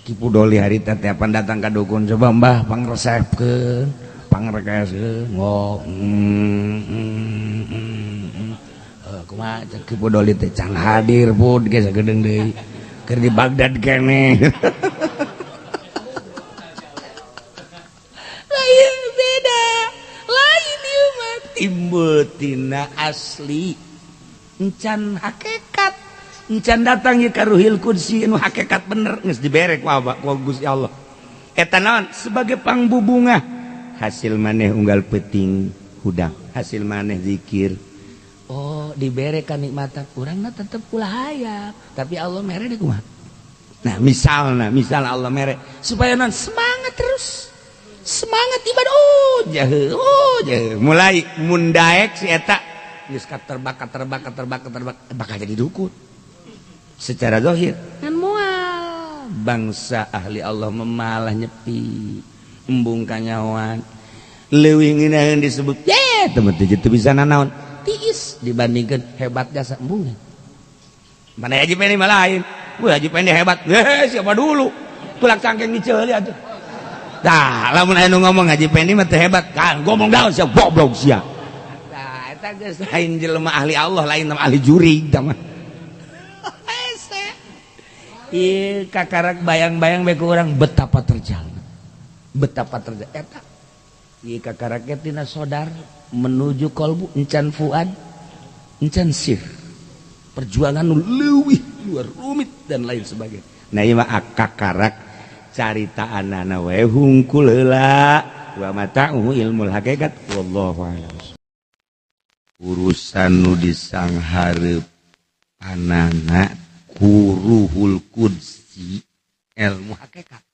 Ki Pudoli harita teh apan datang ka dukun coba mbah pangresepkeun pangrekaskeun ngok kumaha cek Ki Pudoli teh can hadir pun geus sagedeung deui keur di Baghdad keneh. Lain beda lain ieu mah timbul tina asli encan hakikat encan datang ye ka Ruhil Qudsi nu hakikat bener geus dibere ku Abah ku Gusti Allah eta naon sebagai pangbubungah hasil maneh unggal peting hudang hasil maneh zikir oh dibere kanikmatan urangna tetep ulah hayang tapi Allah mere deui kumaha. Nah misalna misal Allah mere supaya non semangat terus semangat ibadah oh jahe mulai mundaek si eta geus terbakar terbakar terbakar terbakar bakal jadi dukun secara zahir kan moal bangsa ahli Allah memalah nyepi embung kanyahoan leuwih ngeunaheun disebut ye teman teu bisa nanaon tiis dibandingkan hebat jasa embungan mana Haji Pendi mah lain wah Haji Pendi hebat siapa dulu tulak cangkeng diceuli atuh tah lamun aya nu ngomong Haji Pendi mah teu hebat kan ngomong daun sia goblok sia tah eta geus lain jelema ahli Allah lain ahli juri tah mah. Ieu kakarak bayang-bayang bae ku urang betapa terjal betapa terjal eta ieu kakarak tina sodar menuju kolbu encan fuad encan sir perjuangan nu leuwih luar rumit dan lain sebagainya. Nah ieu mah kakarak caritaanana we hungkul heula wa mata'uhu ilmul hakikat wallahu a'lam. Urusan nu disanghareup anana ku Ruhul Qudsi ilmu hakikat.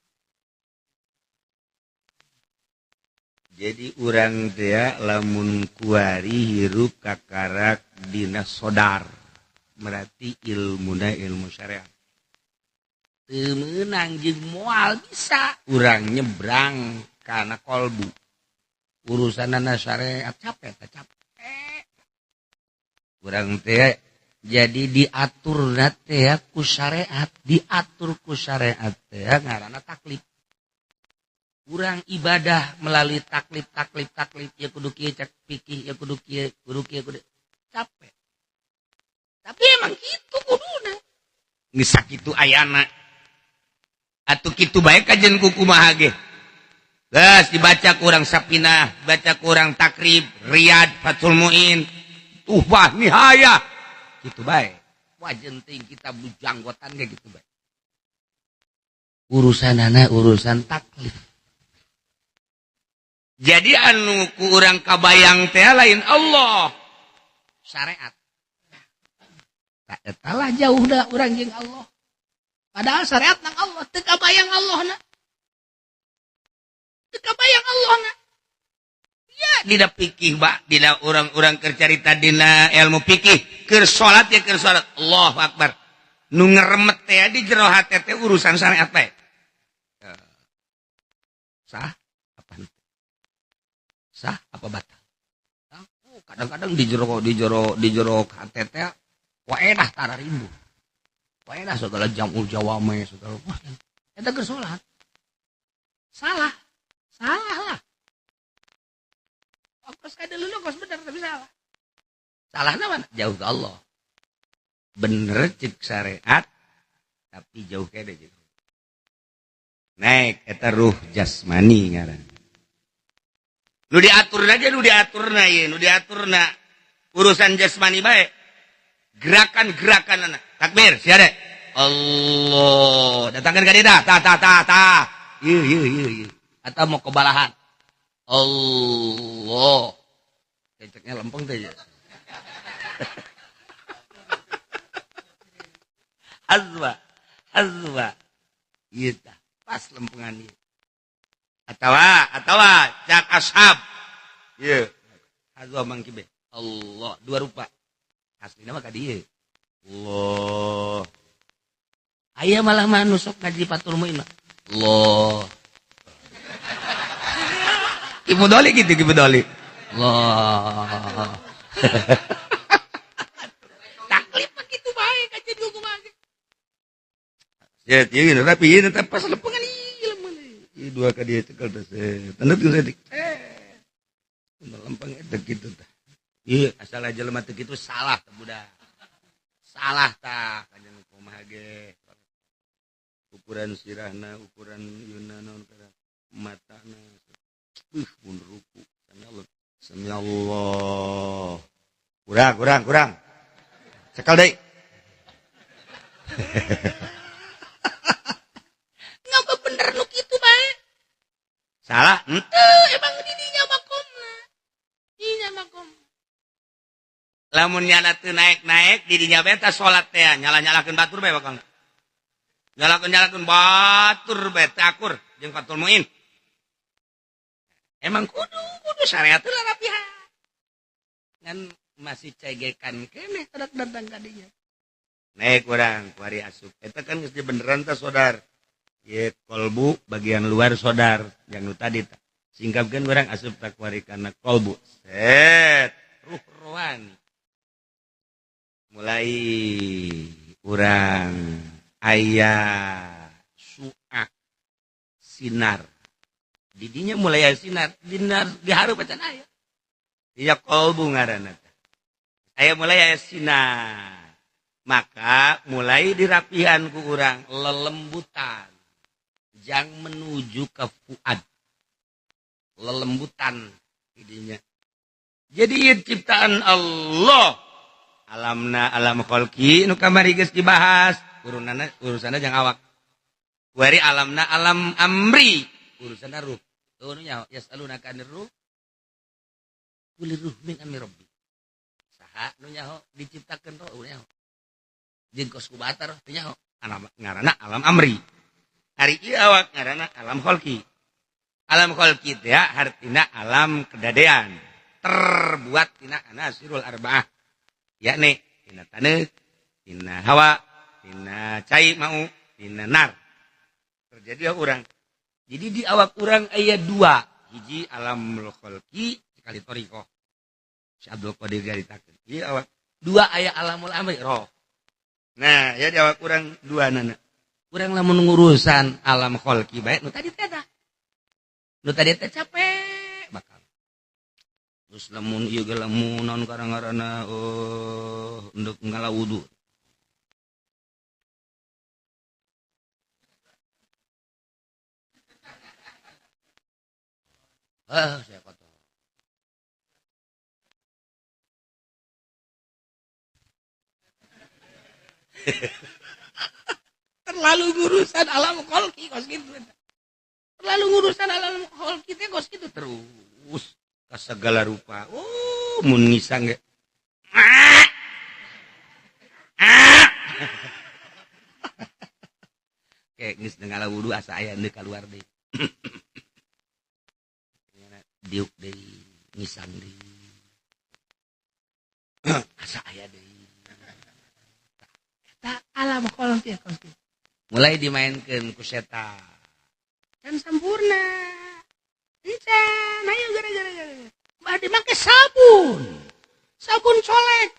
Jadi urang teh lamun kuari hirup kakarak dina sodar berarti ilmuna ilmu syariat. Teu meunang jeung moal bisa urang nyebrang kana kolbu. Urusanana syariat capek teh capek. Urang teh jadi diatur teh ku syariat, diatur ku syariat teh ngaranna taklif. Urang ibadah melalui taklif taklif taklif ya kudu kieu cek fikih ya kudu kieu kudu kieu kudu capek. Tapi emang kitu kuduna. Geus sakitu ayana. Atuh kitu bae kajen ku kumaha ge. Geus dibaca kurang Sapinah, baca kurang Takrib, Riyad, Fathul Muin, Tuhfah, Nihayah. Kitu bae. Wajen ting kita bujanggotan ge gitu bae. Urusanana urusan taklif. Jadi anu ku urang kabayang teh lain Allah, syariat. Tak eta lah jauh dah urang jeung Allah. Padahal syariat nang Allah teu kabayang Allah na. Teu kabayang Allah na. Ya dina fikih ba, dina urang-urang keur carita dina ilmu fikih, keur salat ya keur salat. Allahu akbar. Nu ngeremet teh di jero hate teh urusan syariat bae. Sah apa henteu? Sah apa batal? Kadang-kadang di jero hate teh waedah tararimbu. Waedah segala jamul jawame segala wah. Eta keur salat. Salah. Salah lah. Kos kadeuleu kos bener tapi salah. Salahna mana? Jauh ke Allah. Bener cek syariat tapi jauh kene jeung. Naik eta ruh jasmani ngaran. Nu diatur aja nu diaturna ieu, nu diaturna urusan jasmani bae. Gerakan-gerakan anak. Takbir sia de. Allah, datangkan ka dieu tah tah tah tah. Ieu ieu ieu ieu. Atau mau kebalahan. Allah. Ceceknya lempeng teh ya. Azwa, azwa. Ieu tah pas lempengan ieu. Atawa cak ashab. Ieu. Azwa mangkibe. Allah, dua rupa. Aslina mah ka dieu. Allah. Aya malah mah nu sok ngaji Fathul Muin mah. Allah. Ibu Doli gitu, Ibu Doli. Allah. Taklif mah kitu bae kajian kumaha ge. Ya, ieu tapi ieu teh pas lempengan ieu lempengan. Ieu dua ka dieu cekel teh. Tanda teu saeutik. Lempeng eta kitu tah. Ieu asal jelema teu kitu salah teh budak. Salah tah kanjeng kumaha ge. Ukuran sirahna, ukuran yeuna naon kana matana. Mun ruku. Sami Allah. Sami Allah. Kurang, kurang. Cekal deui. Ngapa bener nu kitu bae? Salah henteu, emang didinya makomna. Didinya makom. Lamun nyala teu naik-naik didinya bae tah salat teh nyala-nyalakeun batur bae bakal. Nyalakeun-nyalakeun batur bae teh akur jeung Fathul Muin. Emang kudu syariat lah rapihan. Ngan masih cegekan keneh tadak datang kadinya. Naik urang kuari asup. Eta kan geus beneran tah sodar. Ye kolbu bagian luar sodar yang nu tadi tah. Singkapkeun urang asup tak kuari kana kolbu. Set ruh rohani. Mulai urang aya su'a sinar. Didinya mulai aya sinar, dinar diharup acan aya. Iya kolbu ngaranna teh. Aya mulai aya sinar. Maka mulai dirapihan ku urang lelembutan. Jang menuju ke fuad. Lelembutan didinya. Jadi ieu ciptaan Allah. Alamna alam kholqi nu kamari geus dibahas, urunana urusanna jang awak. Wari alamna alam amri, urusanna ruh. Tuh nu nyaho yasalunaka anir ruh. Qul ruh min amri rabbi. Saha nu nyaho diciptakeun roh nyaho. Jeung kos kubatar teu nyaho. Alam ngaranna alam amri. Ari ieu awak ngaranna alam kholqi. Alam kholqi teh hartina alam kedadean. Terbuat tina anasirul arba'ah. Yakni tina taneuh, tina hawa, tina cai mau, tina nar. Terjadi urang. Jadi di awak urang aya dua, hiji alam kholqi sekali thariqah. Si Abdul Qadir caritakeun. Ieu awak dua aya alamul amri roh. Nah, ya di awak urang dua nana. Urang lamun ngurusan alam kholqi bae nu tadi teh. Nu tadi teh capek bakal. Terus lamun ieu ge lamun naon karang-ngaranna endek ngala wudu. Ah, saya kotor. Terlalu ngurusan alam kholqi kos gitu. Terlalu ngurusan alam kholqi teh kos gitu terus ka segala rupa. Oh, mun ngisang ge. Ah. Ah. Kayak geus ngala wudu asa aya deui kaluar deui. Diuk deui, ngisang deui. Asa aya deui. Eta alam kholqi kos gitu. Mulai dimainkan ku setan. Kan sempurna. Encan, ayo gara-gara. Bade make sabun. Sabun colek.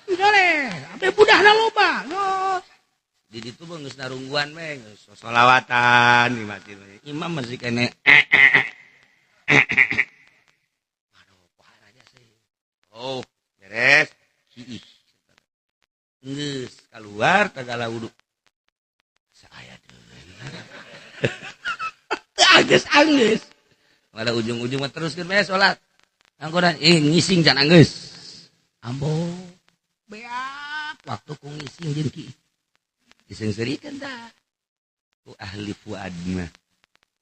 Colek, ampe budahna loba. Los. Di ditu mah geus narungguan we, geus solawatan di masjid. Imam masih kene. Aduh, pohara aja sih. Oh, beres. Hiih. Geus keluar tagala wudu. Saya anggeus. Pada ujung-ujung mah teruskeun bae salat. Angkoran ngising can anggeus. Ambo beak waktu ku ngising jeung ki. Diseungseurikeun tah. Ku ahli fuad mah.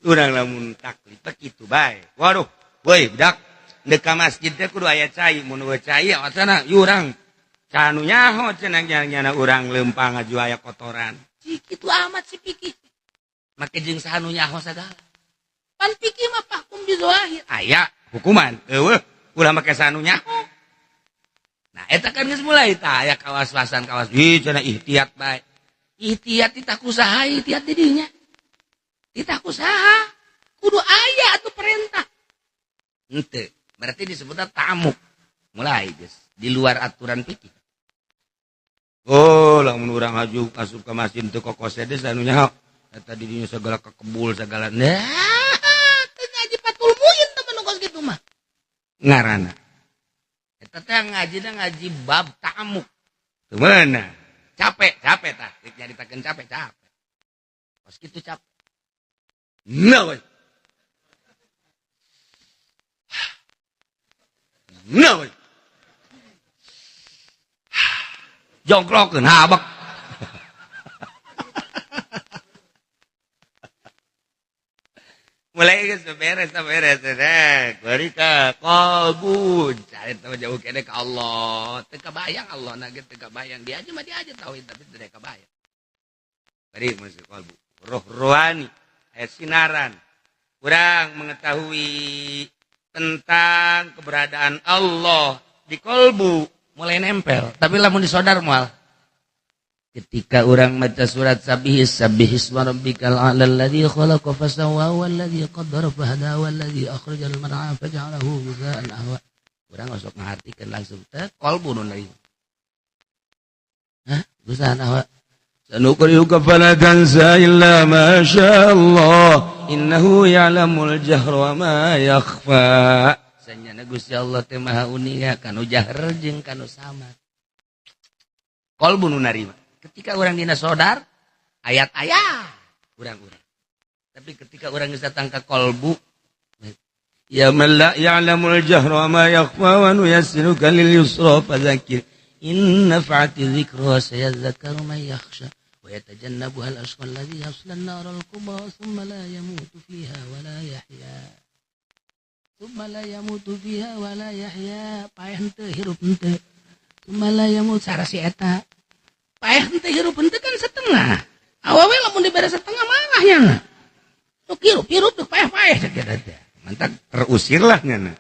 Urang lamun taklif kitu bae. Waduh, woi budak, deuk ka masjid teh kudu aya cai, mun eueuh cai awasana urang. Canu nyaho cenah nyana urang leumpang ngaju aya kotoran. Kitu amat si pikir. Make jeung saha nu nyaho sagala. Pan pikir mah pahkum bizahir. Aya hukuman. Eueuh, ulah make saha nu nyaho. Nah, eta kan geus mulai tah aya kawas-wasan kawas. Ih, cenah ihtiyat bae. Ihtiyat titah kusaha ihtiyat di dinya. Titah kusaha. Kudu aya atuh perintah. Henteu, berarti disebutna tamuk. Mulai geus di luar aturan fikih. Oh, lamun urang asup asup ka masjid teu kokose deui anu nyaho. Eta di dinya segala kekebul segala. Nah, teu ngaji Fathul Muin teh nu kos kitu mah. Ngaranna. Eta teh ngajina ngaji bab tamuk. Teu meunang. Capek, capek tah. Rek nyaritakeun capek, capek. Kos kitu capek. Nah, we. Nah, we. Jongklokeun habek. Mulai geus beres beres rek. Bari ka qalbun. Cari tahu jauh kene ka Allah. Teu kabayang Allah na ge teu kabayang. Dia aja mah dia aja tauhid tapi teu kabayang. Bari masuk kalbu. Roh rohani, aya sinaran. Urang mengetahui tentang keberadaan Allah di kalbu mulai nempel, tapi lamun disodar moal. Ketika orang maca surat sabihis sabbihisma rabbikal a'la alladzi khalaqa fasawwa walladzi qaddara fahada walladzi akhrajal mar'a faj'alahu ghutha'an ahwa. Urang osok ngahartikeun langsung teh qalbu nu lain. Hah, ghutha'an ahwa. Sanuqri'uka fala tansa illa ma syaa Allah innahu ya'lamul jahra wa ma yakhfa. Sanyana Gusti Allah teh maha uninga kanu jahar jeung kanu samar. Qalbu nu narima. Ketika orang dina sodar ayat-ayat urang-urang. Tapi ketika orang geus datang ka qalbu ya man la ya'lamul jahra wa ma yakhfa wa nuyassiruka lil yusra fadzakir in nafa'ati dzikra sayadhakkaru man yakhsha wa yatajannabuha al-ashqa alladhi yasla an-nar al-kubra thumma la yamutu fiha wa la yahya. Thumma la yamutu fiha wa la yahya. Paeh henteu hirup henteu. Thumma la yamut sara si eta. Paeh henteu hirup henteu kan setengah. Awewe lamun dibere setengah malah nya. Sok hirup-hirup teu paeh-paeh cek eta teh. Mantak terusirlah nyana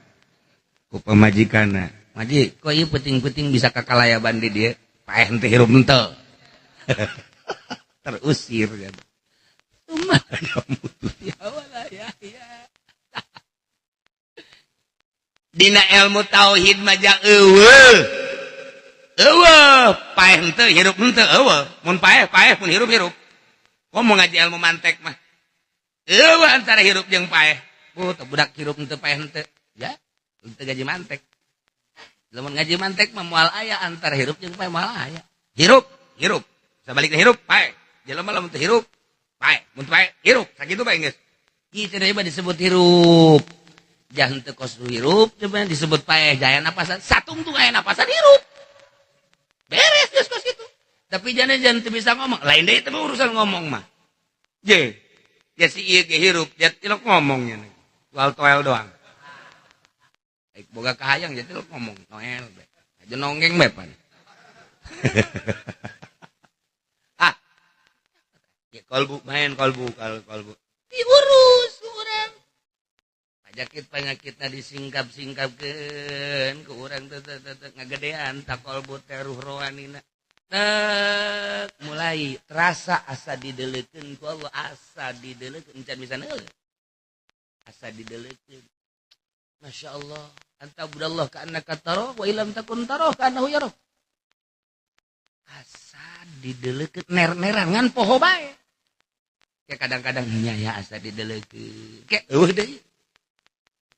ku pamajikanna. Maji, kok ieu peuting-peuting bisa kakalayaban di dieu? Paeh henteu hirup henteu. Terusir ya. Thumma la yamutu fiha wa la yahya. Dina ilmu tauhid mah jang eueuh. Eueuh, paeh henteu hirup henteu eueuh. Mun paeh paeh mun hirup hirup. Komo ngaji ilmu mantek mah. Eueuh antara hirup jeung paeh. Bu, teu budak hirup teu paeh henteu. Ya, teu gaji mantek. Lamun ngaji mantek mah moal aya antara hirup jeung paeh moal aya. Hirup, hirup. Sabalikna hirup, paeh. Jelema lamun teu hirup, paeh. Mun teu paeh, hirup. Sakitu bae geus. Kieu cenah disebut hirup. Jangan teu kos hirup coba disebut paeh jaya napasan. Satungtung aya napasan hirup. Beres geus kos kitu. Tapi jangan jangan teu bisa ngomong. Lain deui teh urusan ngomong mah. Je. Ya si ieu ge hirup, dia tilok ngomongnya. Toel toel doang. Baik boga kahayang jadi tilok ngomong noel be. Aja nonggeng be pan. Ah. Ya kolbu main kolbu kal kolbu. Diurus urang. Penyakit-penyakitna disingkap-singkapkeun ku urang teh teh teh ngagedean tak kolbu teh ruh rohanina. Tek mulai terasa asa dideleukeun ku Allah, asa dideleukeun can bisa neuleuh. Asa dideleukeun. Masya Allah, anta budallah ka annaka tara wa illam takun tara ka annahu yara. Asa dideleukeun ner-neran ngan poho bae. Kayak kadang-kadang nya ya asa dideleukeun. Kayak eueuh deui.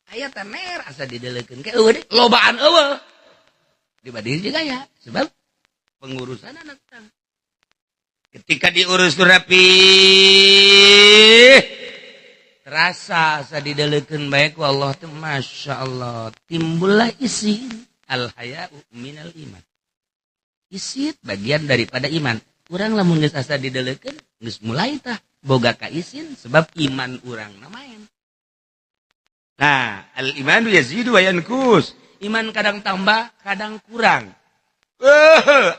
Aya teh ner asa dideleukeun kayak eueuh deui, lobaan eueuh. Dibanding jeung aya sebab pengurusan anak tang. Ketika diurus rapi terasa asa dideleukeun bae ku Allah teh Masya Allah, timbullah isin al haya'u minal iman. Isin bagian daripada iman. Urang lamun geus asa dideleukeun geus mulai tah boga ka isin sebab iman urang na main. Nah, al imanu yazidu wa yanqus. Iman kadang tambah, kadang kurang.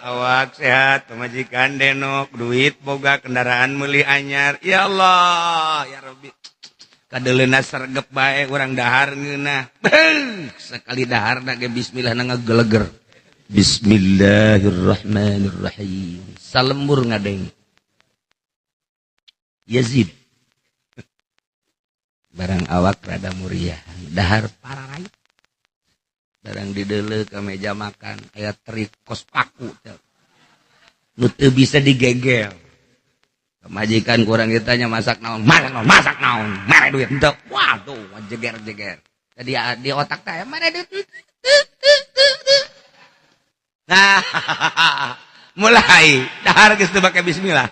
Awak sehat, pemajikan denok, duit boga, kendaraan meuli anyar. Ya Allah, ya Rabbi. Kadeleuna sergep bae urang dahar ngeunah. Sekali daharna ge bismillah na ngageleger. Bismillahirrahmanirrahim. Salembur ngadeng. Yazid. Barang awak rada muriah, dahar pararai. Barang dideuleu ka meja makan aya teri kos paku teh. Nu teu bisa digegel. Pamajikan kurang ditanya masak naon, masak naon, masak naon, mere duit henteu. Waduh, jeger-jeger. Tadi di otak teh mere duit. Nah, mulai dahar geus teu make bismillah.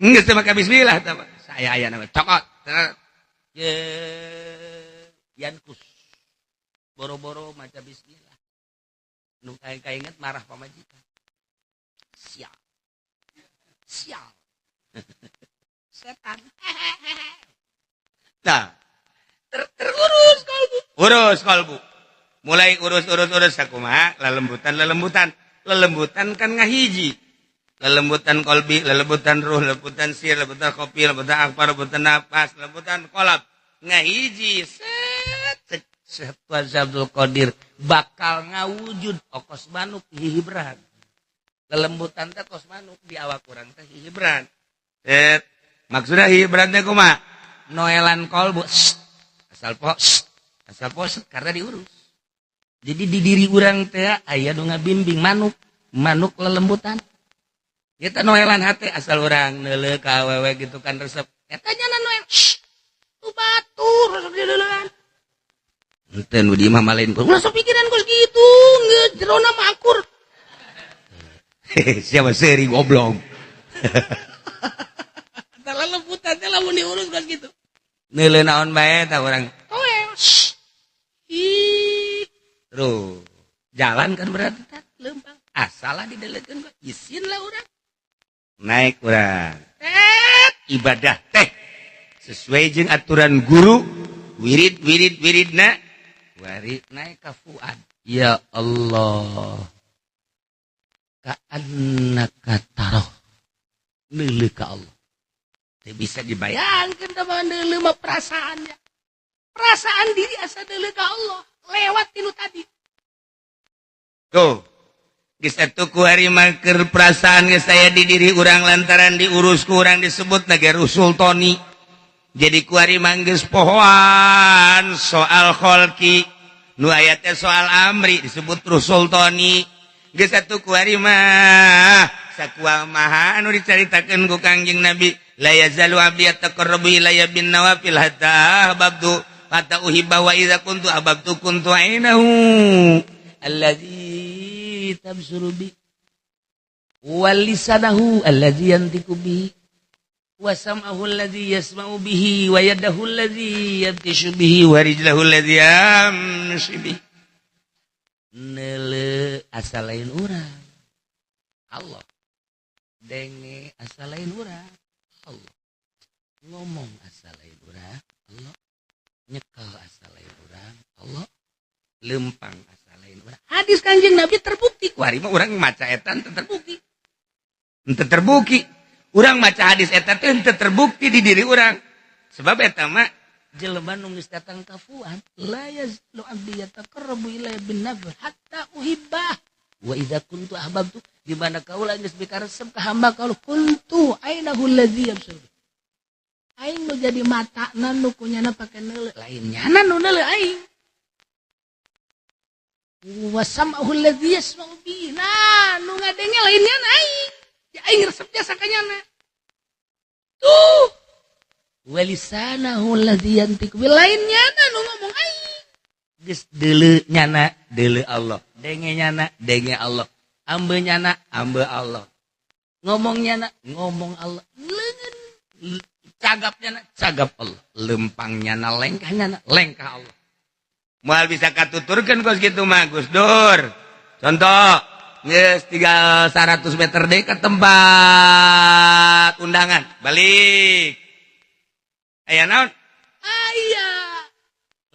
Geus teu make bismillah teh. Saya aya nama cokot. Ye yankus. Boro-boro maca bismillah. Nu kainget marah pamajikan. Sial. Sial. Setan. Nah, terurus kalbu. Urus kalbu. Mulai urus-urus-urus sakumaha lelembutan lelembutan. Lelembutan kan ngahiji. Lelembutan kolbi, lelembutan ruh, lelembutan sir, lelembutan kopi, lelembutan akbar, lelembutan nafas, lelembutan kolab. Ngahiji set Syekh Abdul Qadir bakal ngawujud okos manuk hihibran. Lelembutan teh kos manuk di awak urang teh hihibran. Set maksudna hihibran teh kumaha? Noelan kolbu. Asal po, asal po karena diurus. Jadi di diri urang teh aya nu ngabimbing manuk, manuk lelembutan. Kita noelan hate asal urang neuleuh ka awewe gitu kan resep. Eta nya noel. Tu batur resep dileulehan. Henteu nu di imah mah lain. Ulah sok pikiran kos kitu, geus jerona mah akur. Siapa seri goblok. Eta lelembutan teh lamun diurus kos kitu. Neuleuh naon bae tah urang. Toel. Ih. Terus jalan kan berarti tak lempang. Asalah dideleukeun kok isin lah urang. Naik urang. Ibadah teh sesuai jeung aturan guru, wirid wirid wiridna wari naik ka fuad. Ya Allah. Ka'annaka tarah. Neuleuh ka Allah. Teu bisa dibayangkeun teh mah neuleuh mah perasaannya. Perasaan diri asa neuleuh ka Allah lewat tinu tadi. Tuh. Geus atuh ku ari mah keur perasaan geus aya di diri urang lantaran diurus ku urang disebut na ge sultoni. Jadi ku ari mah geus pohoan soal kholqi nu aya teh soal amri disebut rusultoni. Geus atuh ku ari mah sakumaha anu dicaritakeun ku Kangjeng Nabi la yazalu abdi yataqarrabu ilayya bin nawafil hatta ahbabtu. hatta uhibba wa idza kuntu ahbabtu kuntu ainahu allazi tabsuru bi wal lisanahu allazi yantiqu bihi wa sam'ahu allazi yasma'u bihi wa yadahu allazi yabtishu bihi wa rijlahu allazi yamshi bihi. Neule asal lain urang Allah, denge asal lain urang Allah, ngomong asal lain urang Allah, nyekel asal lain urang Allah, lempang asal lain urang. Hadis Kanjeng Nabi terbukti. Kuari mah urang maca eta teu terbukti. Henteu terbukti. Urang maca hadis eta teh henteu terbukti di diri urang. Sebab eta mah jelema nu geus datang ka Fuad, la yazlu abdi yataqarrabu ilayya bin nafl hatta uhibbah wa idza kuntu ahbabtu, di mana kaula geus bikaresep ka hamba kaula kuntu ainahu allazi yabsur. Aing nu jadi matana nu kunyana pake neuleu, lain nyana nu neuleu aing. Wa sam'ahu allazi yasma'u bi, nah nu ngadenge lain nyana aing. Ya aing resep jasa ka nyana. Tuh walisanahu allazi yantiqu bi, lain nyana nu ngomong aing. Geus deuleu nyana, deuleu Allah. Denge nyana, denge Allah. Ambe nyana, ambe Allah. Ngomong nyana, ngomong Allah. Leungeun cagap nyana, cagap Allah. Lempang nyana, lengkah nyana, lengkah Allah. Moal bisa katuturkeun kos kitu mah Gus Dur. Contoh, geus tinggal 100 meter deui ke tempat undangan, balik. Aya naon? Aya.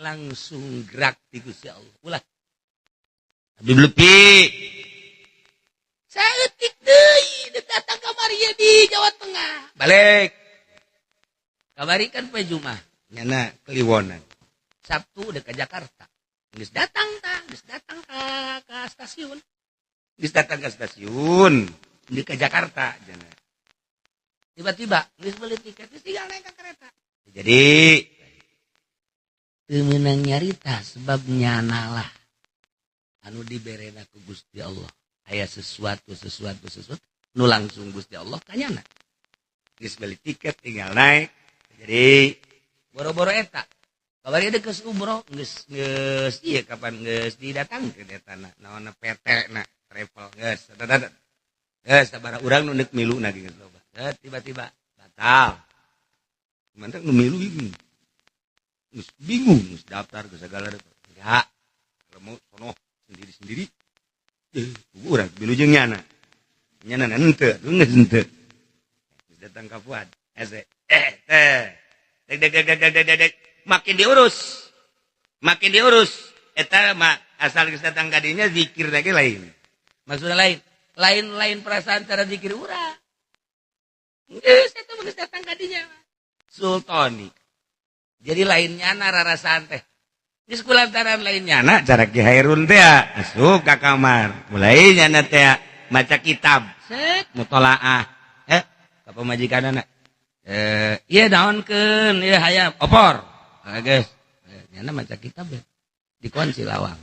Langsung gerak di Gusti Allah. Ulah. Habib Lutfi. Saeutik deui datang ka Maria di Jawa Tengah. Balik. Kabari kan poe Jumat, nyana Kliwonan. Sabtu udah ke Jakarta. Geus datang tah, geus datang ka stasiun. Geus datang ke stasiun, di ke Jakarta jana. Tiba-tiba geus beli tiket, geus tinggal naik ke kereta. Jadi teu meunang nyarita sebab nyanalah anu diberena ku Gusti Allah. Aya sesuatu sesuatu sesuatu nu langsung Gusti Allah ka nyana. Geus beli tiket tinggal naik. Jadi boro-boro eta. Kabari deuk geus umroh, geus geus ieu kapan geus didatangkeun eta na naonna PT na travel geus eta. Geus sabaraha urang nu deuk milu na geus loba. Tiba-tiba batal. Mantap nu milu ieu. Geus bingung geus daftar geus segala rupa. Enggak. Kalau mau sono sendiri-sendiri. Urang milu jeung nyana. Nyana henteu, geus henteu. Geus datang ka Fuad. Hese. Teh. Dek dek dek dek dek dek. Makin diurus. Makin diurus. Eta mah asal geus datang ka dinya zikir lagi lain. Maksudna lain. Lain-lain perasaan cara zikir urang. Geus eta mah geus datang ka dinya. Sultani. Jadi lain nyana rarasaan teh. Geus kulantaran lain nyana cara Ki Hairun teh asup ka kamar. Mulai nyana teh maca kitab. Set mutolaah. Ka pamajikanana. Ieu naonkeun ieu hayam opor. Ah geus. Nyana maca kitab ya. Dikunci lawang.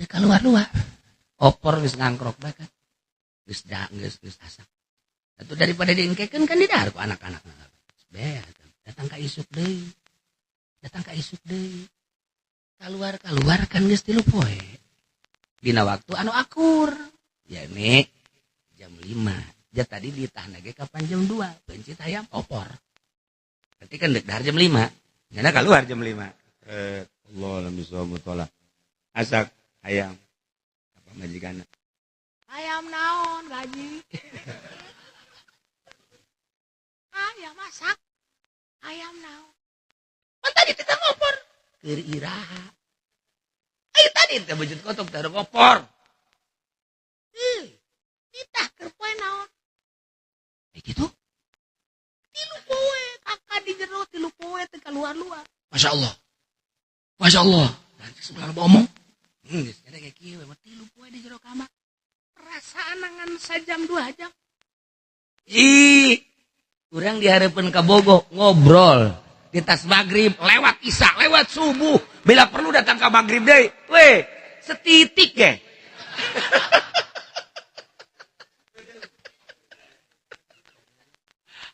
Teu kaluar-luar. Opor geus ngangkrok bae kan. Geus da geus geus asak. Atuh daripada diengkekeun kan didahar ku anak-anak. Beak datang ka isuk deui. Datang ka isuk deui. Kaluar-kaluar kan geus 3 poe. Dina waktu anu akur. Yakni jam 5. Ja tadi ditahna ge kapan jam 2. Pencit hayam opor. Berarti kan dek dahar jam 5. Nyana keluar jam 5. Allah lam bisa mutala. Asak hayam. Apa majikanna? Hayam naon gaji? Ayam masak. Ayam naon? Pan tadi kita ngopor. Keur iraha. Ayo tadi teh bejut kotok teh ngopor. Titah keur poe naon? Gitu. 3 poe kakak di jero 3 poe teh kaluar-luar. Masya Allah. Masya Allah. Nanti sebelah ngomong. Geus ada kayak kieu we 3 poe di jero kamar. Perasaan ngan sajam 2 jam. Ih, urang dihareupeun ka Bogo ngobrol di tas maghrib, lewat isya, lewat subuh, bila perlu datang ka maghrib deui. Weh, setitik ge.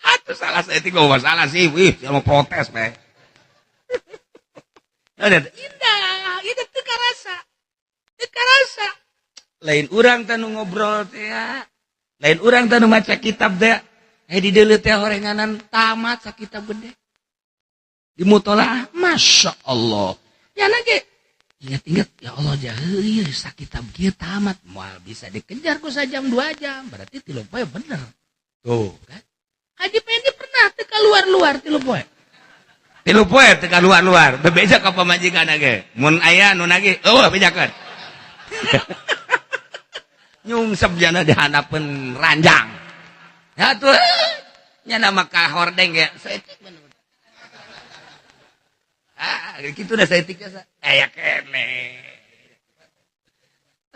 Atuh salah saya tiga masalah sih, wih, saya mau protes, meh. Indah, itu teu karasa. Teu karasa. Lain urang teh nu ngobrol teh ya. Lain urang teh nu maca kitab teh. Eh di deuleu teh horenganan tamat sakitab gede. Di mutolaah, Masya Allah. Ya nage ingat-ingat ya Allah jahil sakitab kieu tamat moal bisa dikejar ku sajam 2 jam berarti 3 poe bener. Tuh kan. Haji Pendi pernah teu keluar-luar 3 poe. 3 poe teu keluar-luar, bebeja ka pamajikan ge. Mun aya nu nagih, eueuh bejakeun. Nyungsep jana di handapeun ranjang. Ya tuh nya nama ka hordeng ge saeutik bener. Ah, gitu dah saeutik jasa. Aya kene.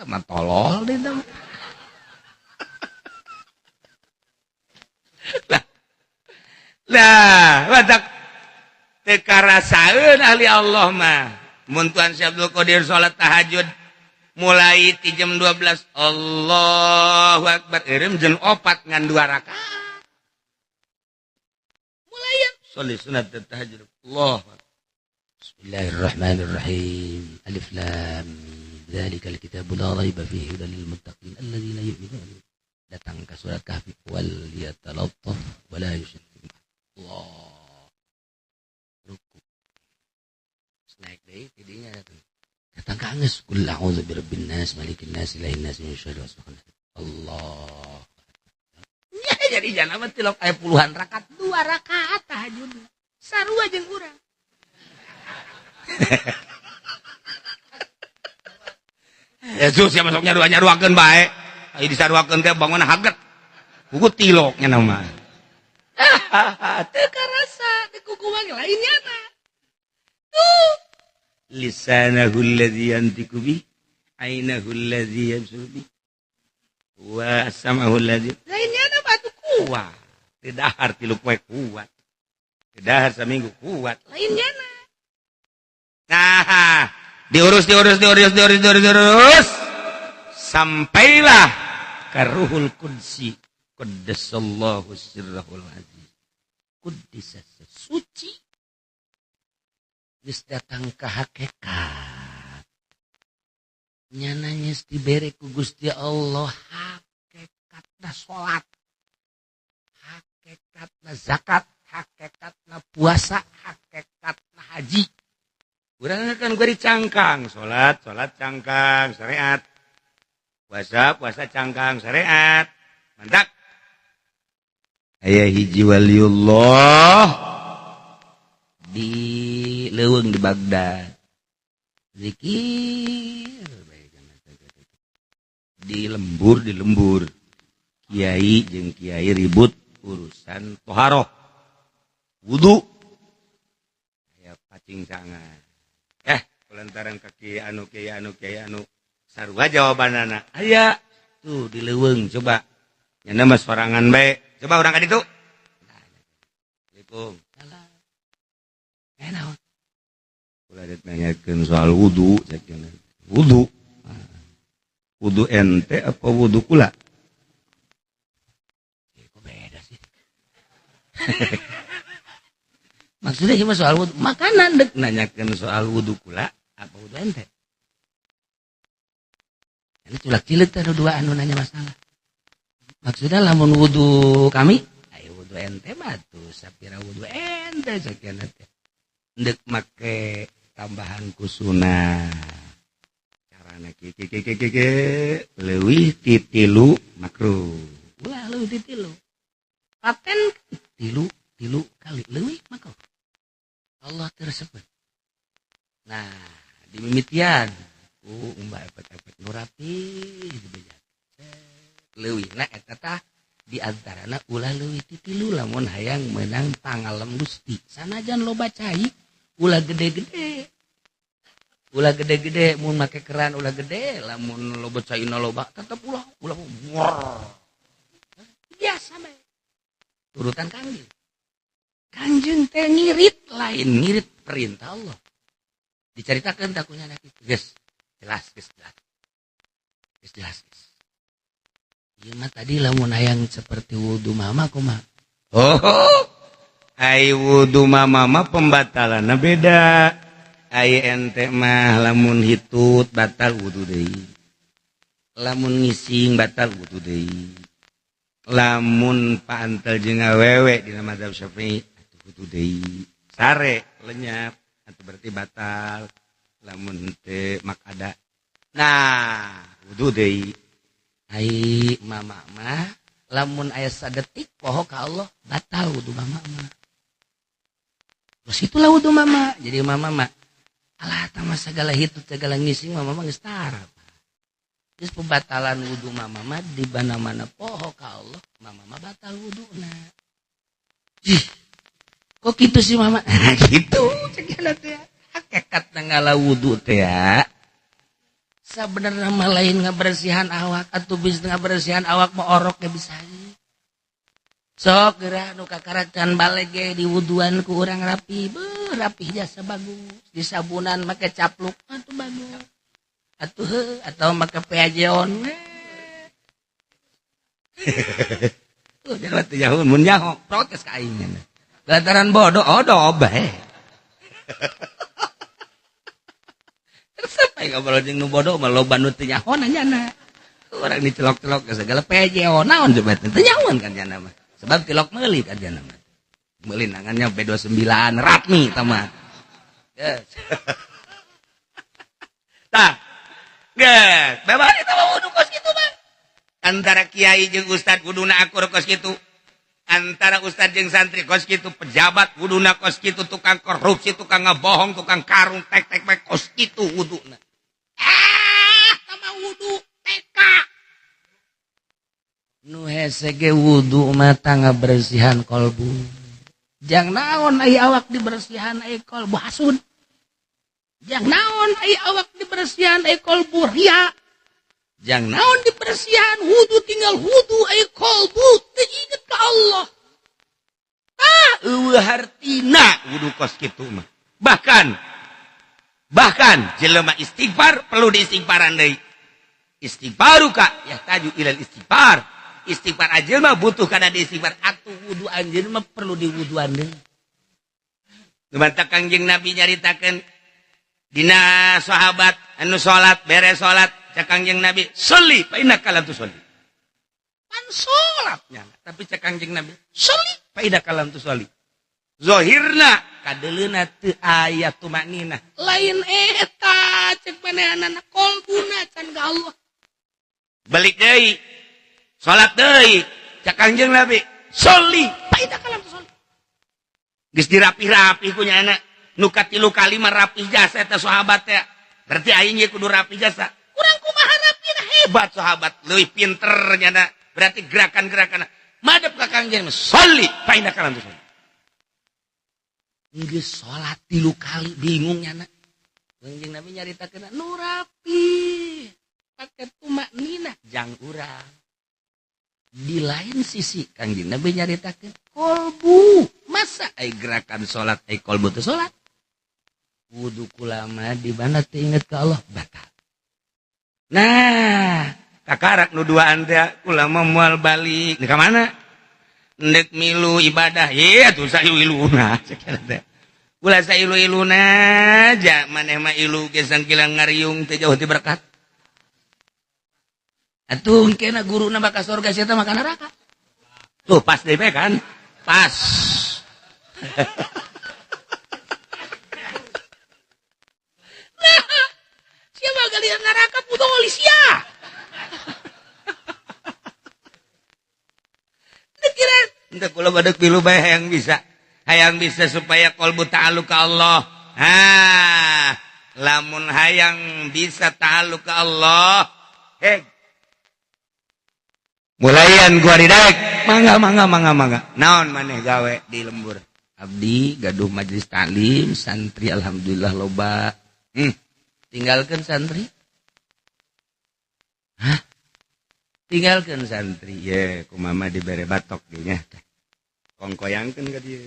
Mah tolol deh tah. Lah. Lah, badak teu karasaeun ahli Allah mah. Mun Tuan Syekh Abdul Qadir salat tahajud mulai ti jam 12 Allahu Akbar eureum jeung 4 ngan 2 rakaat. Mulai salat sunat tahajud. Allahu Akbar. Bismillahirrahmanirrahim. Alif lam mim. Dzalikal kitabu la raiba fihi hudal lil muttaqin alladzina yu'minuna. Datang ke surat Kahfi wal yatalattaf wa la yusyrik. Allah. Ruku. Naik deui tidinya datang. Datang ka anggeus qul a'udzu birabbin nas malikin nas ilahin nas min syarri waswasil. Allah. Ya, jadi jangan mah tilok aya puluhan rakaat, 2 rakaat tahajud. Sarua jeung urang. Yesus ya masuk nyaruakeun bae. Ai disaruakeun teh bangun haget. Kuku tiloknya nama. Teu karasa teu kuku mah lainnya mah. Tuh. Lisanahu allazi yantiqu bi, ainahu allazi yabsuru bi, wa sam'ahu allazi lainnya mah batu kuat. Teu dahar tilu poe kuat. Teu dahar saminggu kuat. Lainnya mah. Nah, diurus sampailah ke Ruhul Qudsi. Qaddasallahu sirrahul aziz. Quddisa suci. Geus datang ka hakikat. Nyana geus dibere ku Gusti Allah hakikatna salat, hakikatna zakat, hakikatna puasa, hakikatna haji. Urang kan gue dicangkang, salat cangkang syariat. Puasa cangkang syariat. Mantap. Aya hiji waliullah di leuweung di Baghdad. Zikir di lembur. Kiai jeung kiai ribut urusan toharoh. Wudu. Aya pacing sangan. Lantaran kaki anu kiai anu sarua jawabanana. Aya tuh di leuweung coba. Nya mah sorangan bae. Coba urang ka ditu. Assalamualaikum. Naon? Ulah rek nanyakeun soal wudu, cek wudu. Wudu ente apa wudu kula? Kok beda sih? Maksudnya cuma soal wudu, makanan dek nanyakeun soal wudu kula apa wudu ente? Ini culak cilik teh dua anu nanya masalah. Maksudnya lamun wudu kami, ayo wudu ente mah tuh sapira wudu ente sakian teh. Ndek make tambahan kusuna. Carana ki leuwih ti tilu makruh. Ulah leuwih ti tilu. Paten tilu kali leuwih makruh. Allah tersebut. Nah, di mimitian ku umbah epet-epet nu rapi dibeja. Leuwihna eta tah di antarana ulah leuwih ti tilu lamun hayang meunang pangalem Gusti. Sanajan loba cai ulah gede-gede. Ulah gede-gede mun make keran ulah gede, lamun loba caina loba tetep ulah biasa bae. Turutan kangjeng. Kangjeng teh ngirit lain ngirit perintah Allah. Diceritakan takunya anak itu. Geus jelas. Geus jelas. Ieu mah tadi lamun hayang seperti wudu mama kumaha? Oh, ai wudu mama mah pembatalanna beda. Ai ente mah lamun hitut batal wudu deui. Lamun ngising batal wudu deui. Lamun paantel jeung awewe dina mazhab Syafi'i atuh wudu deui. Sare lenyap atuh berarti batal. Lamun henteu makada. Nah, wudu deui. Ai mama mah lamun aya sadetik poho ka Allah batal wudu mama mah. Terus itulah wudu mama. Jadi mama mah alah tama segala hitut segala ngising mama mah geus tara. Geus pembatalan wudu mama mah di mana-mana poho ka Allah, mama mah batal wuduna. Ih, kok kitu sih mama? Nah, gitu cek teh. Hakikat ngala wudu teh ya. Sabenerna mah lain ngabersihan awak atuh bisa ngabersihan awak mah orok ge bisa. Sok geura nu kakarakan baleg ge diwuduan ku urang rapi, beuh rapih jasa bagus, disabunan make capluk atuh bagus. Atuh heuh atau make peajeon. Tuh jangan teu jauh mun nyaho protes ka aing. Lantaran bodoh odo bae. Terus sampai ngobrol jeung nu bodoh mah loba nu teu nyaho nanyana. Urang dicelok-celok ke segala peajeon naon coba teu nyahoan kan jana mah. Sebab tilok meuli kan jana mah. Meuli nangannya B29 rapmi tah mah. Yes. Tah. Geus, bebas eta mah wudu kos kitu mah. Antara kiai jeung ustad kuduna akur kos kitu. Antara ustad jeung santri kos kitu, pejabat kuduna kos kitu, tukang korupsi, tukang ngebohong, tukang karung tek-tek bae kos kitu wuduna. Ah, tama wudu TK. Nu hese ge wudu mah ngabersihan kolbu. Jang naon ai awak dibersihan ai kolbu hasud. Jang naon ai awak dibersihan ai kolbu ria. Jang naon dibersihan wudu tinggal wudu ai kolbu teu inget ka Allah. Ah, eueuh hartina wudu kos kitu mah. Bahkan jelema istighfar perlu diistighfaran deui. Istighfaruka yahtaju ilal istighfar. Istighfar aja mah butuh kana diistighfar atuh wudu anjeun mah perlu diwuduan deui. Lumantak Kangjeng Nabi nyaritakeun dina sahabat anu salat beres salat cek Kangjeng Nabi sholli fa innaka lam tusolli. Pan salat nya tapi cek Kangjeng Nabi sholli fa innaka lam tusolli. Zahirna kadeleuna teu aya tumaninah. Lain eta cek manehanana kolbuna can ka Allah. Balik deui salat deui cek Kangjeng Nabi sholli fa innaka lam tusolli. Geus dirapih-rapih ku nya anak nu katilu kali mah rapih jasa eta sahabat teh. Berarti aing ge kudu rapih jasa. Kurang kumaha rapihna hebat sahabat leuwih pinter nyana. Berarti gerakan-gerakan madep ka Kangjeng sholli fa innaka lam tusolli. Geus salat 3 kali bingung nyana. Kangjeng Nabi nyaritakeun nu rapih pake tumakninah jang urang. Di lain sisi Kangjeng Nabi nyaritakeun kolbu masa ai gerakan salat ai kolbu teu salat. Wudu kulama di mana teu inget ka Allah batal. Nah, kakarak nu duaan teh kulama moal balik ka mana? Ndek milu ibadah ieu atuh sailu-iluna cek teh. Ulah sailu-iluna ja maneh mah ilu ge sangkilang ngariung teu jauh ti berkat. Atuh engkena guruna bakal surga sia teh maka neraka. Tuh pas deui bae kan? Pas. Nah, siapa kalian neraka pudoli sia. Dikira henteu kula badeg pilu bae hayang bisa. Hayang bisa supaya qalbu ta'alluq ka Allah. Ha, lamun hayang bisa ta'alluq ka Allah, hei mulayan gua didaek mangga mangga mangga mangga naon maneh gawe di lembur abdi gaduh majelis taklim santri alhamdulillah loba. Tinggalkeun santri. Hah? Tinggalkeun santri ye ku mama dibere batok dieu nya. Kongkoyangkeun ka dieu.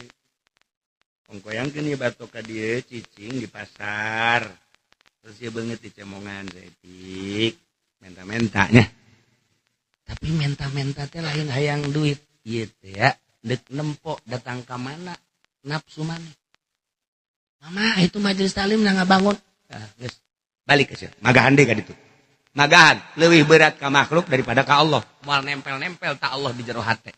Kongkoyangkeun ieu batok ka dieu cicing di pasar. Terus ieu beungeut dicemongan saeutik menta-menta nya. Tapi menta-menta teh lain hayang duit ieu teh ya, deuk nempo datang ka mana nafsu maneh. Mama itu majelis taklim na ngabangun. Nah, geus balik ke sia. Magahan deui ka ditu. Magahan leuwih berat ka makhluk daripada ka Allah. Moal nempel-nempel ta Allah di jero hate.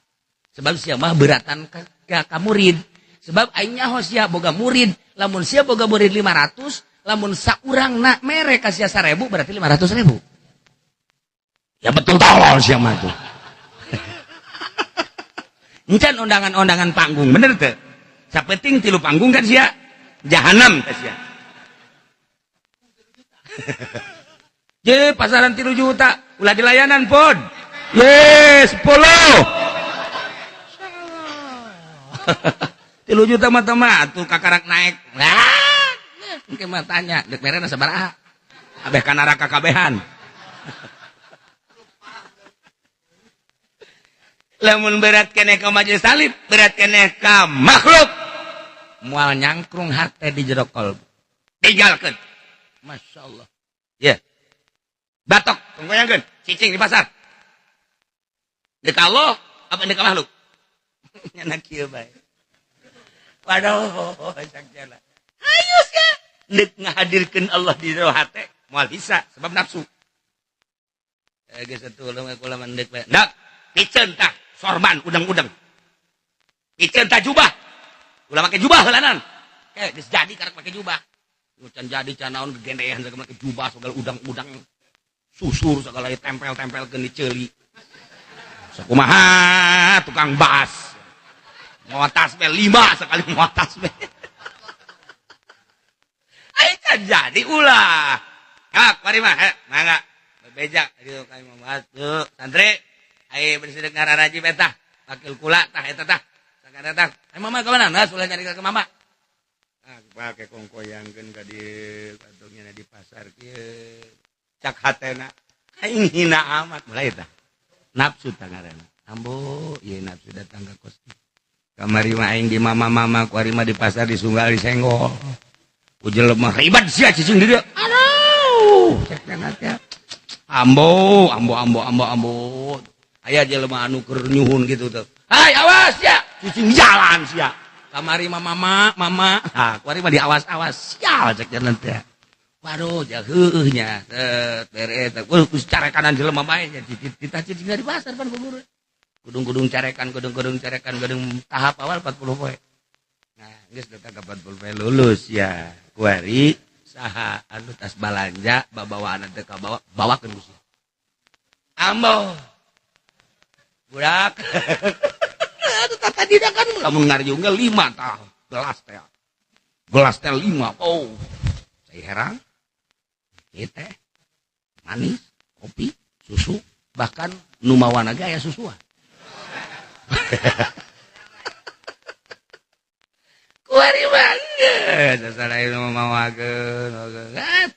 Sebab sia mah beratan ka murid. Sebab aing nyaho sia boga murid, lamun sia boga murid 500, lamun saurang na mere ka sia 1000 berarti 500.000. Ya betul tolol sia mah tuh. Encan undangan-undangan panggung bener teu? Sapenting tilu panggung kan sia. Jahanam teh sia. Je pasaran 3 juta ulah dilayanan pun. Ye 10. 3 juta mah teh mah atuh kakarak naik. Lah, engke mah tanya deuk merena sabaraha? Abeh ka neraka kabehan. Lamun berat keneh ka majelis taklim, berat keneh ka makhluk. Moal nyangkrung hate di jero kolbu. Tinggalkeun. Masya Allah. Ya. Batok, tunggoyangkeun, cicing di pasar. Deuk Allah apa deuk makhluk? Nyana kieu bae. Waduh, sangsana. Hayu sia. Deuk ngahadirkeun Allah di jero hate, moal bisa sebab nafsu. Geus atuh ulama kula mah deuk bae. Ndak, piceun tah sorban udang-udang. Piceun tah jubah. Ulah make jubah heulanan. Geus jadi karek make jubah. Nu can jadi can naon gegendean sagala make jubah sagala udang-udang. Susur sagala tempel-tempelkeun di ceuli. Sakumaha tukang bas. Mawa tas be 5 sekali mawa tas be. Aing can jadi ulah. Kak, mari mah, mangga. Bebeja dieu ka imam atuh santri. Ayo bersih ngararaji betah. Wakil kula tah eta tah. Sakana tah. Ai mama ka mana? Nah, ulah nyari ka mama. Ah, pake kongkoyangkeun ka dieu katongnya di pasar kieu. Cak hatena aing hina amat mulai tah. Nafsu tah ngaranna. Ambo, ieu nafsu datang ka kos. Kamari mah aing di mama-mama, kuari mah di pasar disunggal disenggol. Ku jelema ribet sia cicing di dieu. Aduh, cek teh. Ambo, ambo, ambo, ambo, ambo. Aya jelema anu keur nyuhun gitu tuh. Hai, awas ya, cicing jalan sia. Kamari mah mama, mama. Ah, kuari mah diawas-awas. Sial cek jalan teh. Waduh, jaheueuh nya. Teu bere teh. Geus carekanan jelema bae nya. Kita cicing dari pasar pan kubur. Kudung-kudung carekan, kudung-kudung carekan, kudung tahap awal 40 poe. Nah, geus datang ka 40 poe lulus ya. Kuari saha anu tas balanja babawaan teh ka bawa, bawakeun ku sia. Ambo. Budak. Aduh, tadi dah kan lamun ngarjungna 5 tah, gelas teh. Gelas teh 5. Oh. Saya herang. Ieu teh manis, kopi, susu, bahkan nu mawana ge aya susuan. Kuari banget sasalah ieu mah mawakeun.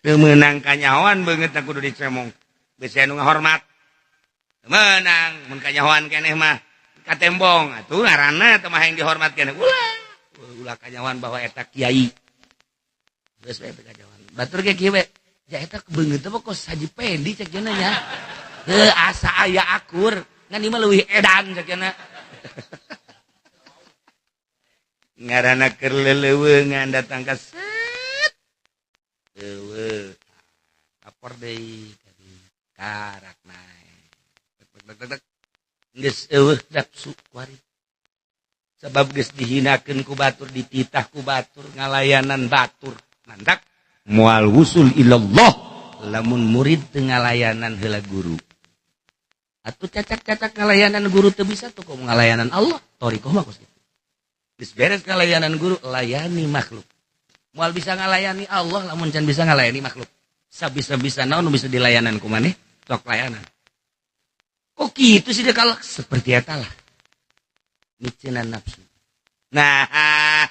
Teu meunang kanyahoan beungeut kudu dicemong. Bisi anu ngahormat. Menang mun kanyahoan keneh mah katembong atuh ngaranna teh mah yang dihormat keneh. Ulah ulah kanyahoan bahwa eta kiai. Geus we kanyahoan. Batur ge kieu we. Ja eta beungeut teh kos Haji Pendi cek cenah nya. Heuh asa aya akur. Ngan ieu mah leuwih edan cek cenah. Ngaranna keur leleuweungan datang ka set. Leuweuh. Kapor deui karak naek. Dek dek. Geus eueuh nafsu kuari. Sebab geus dihinakeun ku batur, dititah ku batur, ngalayanan batur. Mantak moal wusul ilallah lamun murid teu ngalayanan heula guru. Atuh cacak-cacak ngalayanan guru teu bisa tuh komo ngalayanan Allah. Thariqah mah kos kitu. Geus beres ngalayanan guru, layani makhluk. Moal bisa ngalayani Allah lamun can bisa ngalayani makhluk. Sabisa-bisa naon nu bisa dilayanan ku maneh? Sok layanan. Kok gitu sih dia kalau seperti eta lah. Miceunan nafsu. Nah,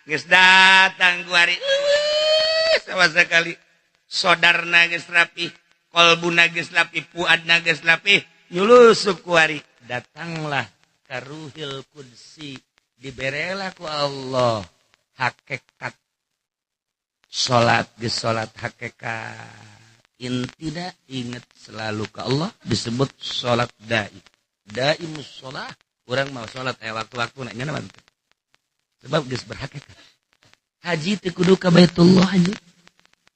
geus datang kuari. Sama sekali sodarna geus rapi, kolbuna geus rapi, fuadna geus rapi, nyulusup kuari. Datanglah ka Ruhil Qudsi, diberelah ku Allah hakikat. Salat geus salat hakikat. Intina ingat selalu ke Allah disebut salat dai. Daimus shalah, urang mau salat aya waktu-waktu nya mah. Sebab geus berhakikat. Haji teu kudu ka Baitullah haji.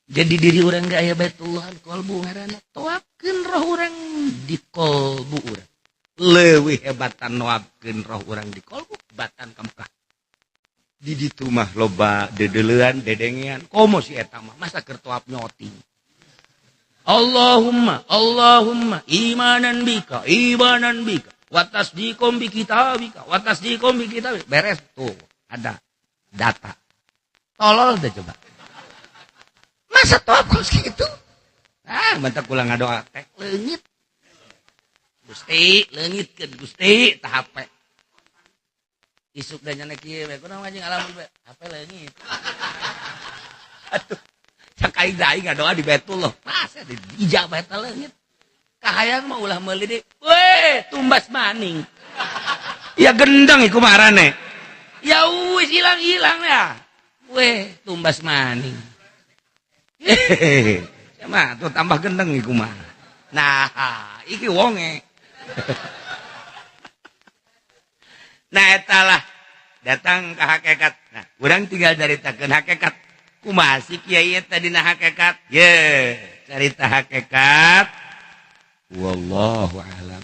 Jadi diri urang ge aya Baitullah qalbu ngaranna. Toapkeun roh urang di qalbu urang. Leuwih hebatan noapkeun roh urang di qalbu batan ka Mekah. Di ditu mah loba dedeulean dedengean komo si eta mah masa keur toap nyoting. Allahumma Allahumma imanan bika imanan bika wa tasdiqom bi kitabika wa tasdiqom bi kitabika, beres tuh ada data. Tolol deh coba. Masa toap kos gitu? Ah, bentar kula ngadoa teh leungit. Gusti, leungitkeun Gusti tah HP. Isuk da nyana kieu we, kunaon anjing alamun we, HP leungit. Aduh. Cak aing da aing ngadoa di Baitullah. Masa di ijabah eta leungit. Kahayang mah ulah meuli deui. Weh, tumbas maning. Ya gendeng iku marane. Ya wis ilang-ilang ya. Weh, tumbas maning. Hehehe. Sama tuh tambah gendeng iku mah. Nah, iki wonge. Nah, etalah datang ke hakikat. Nah, urang tinggal caritakeun hakikat. Kumaha si kiai eta dina hakikat? Ye, carita hakikat. Wallahu a'lam.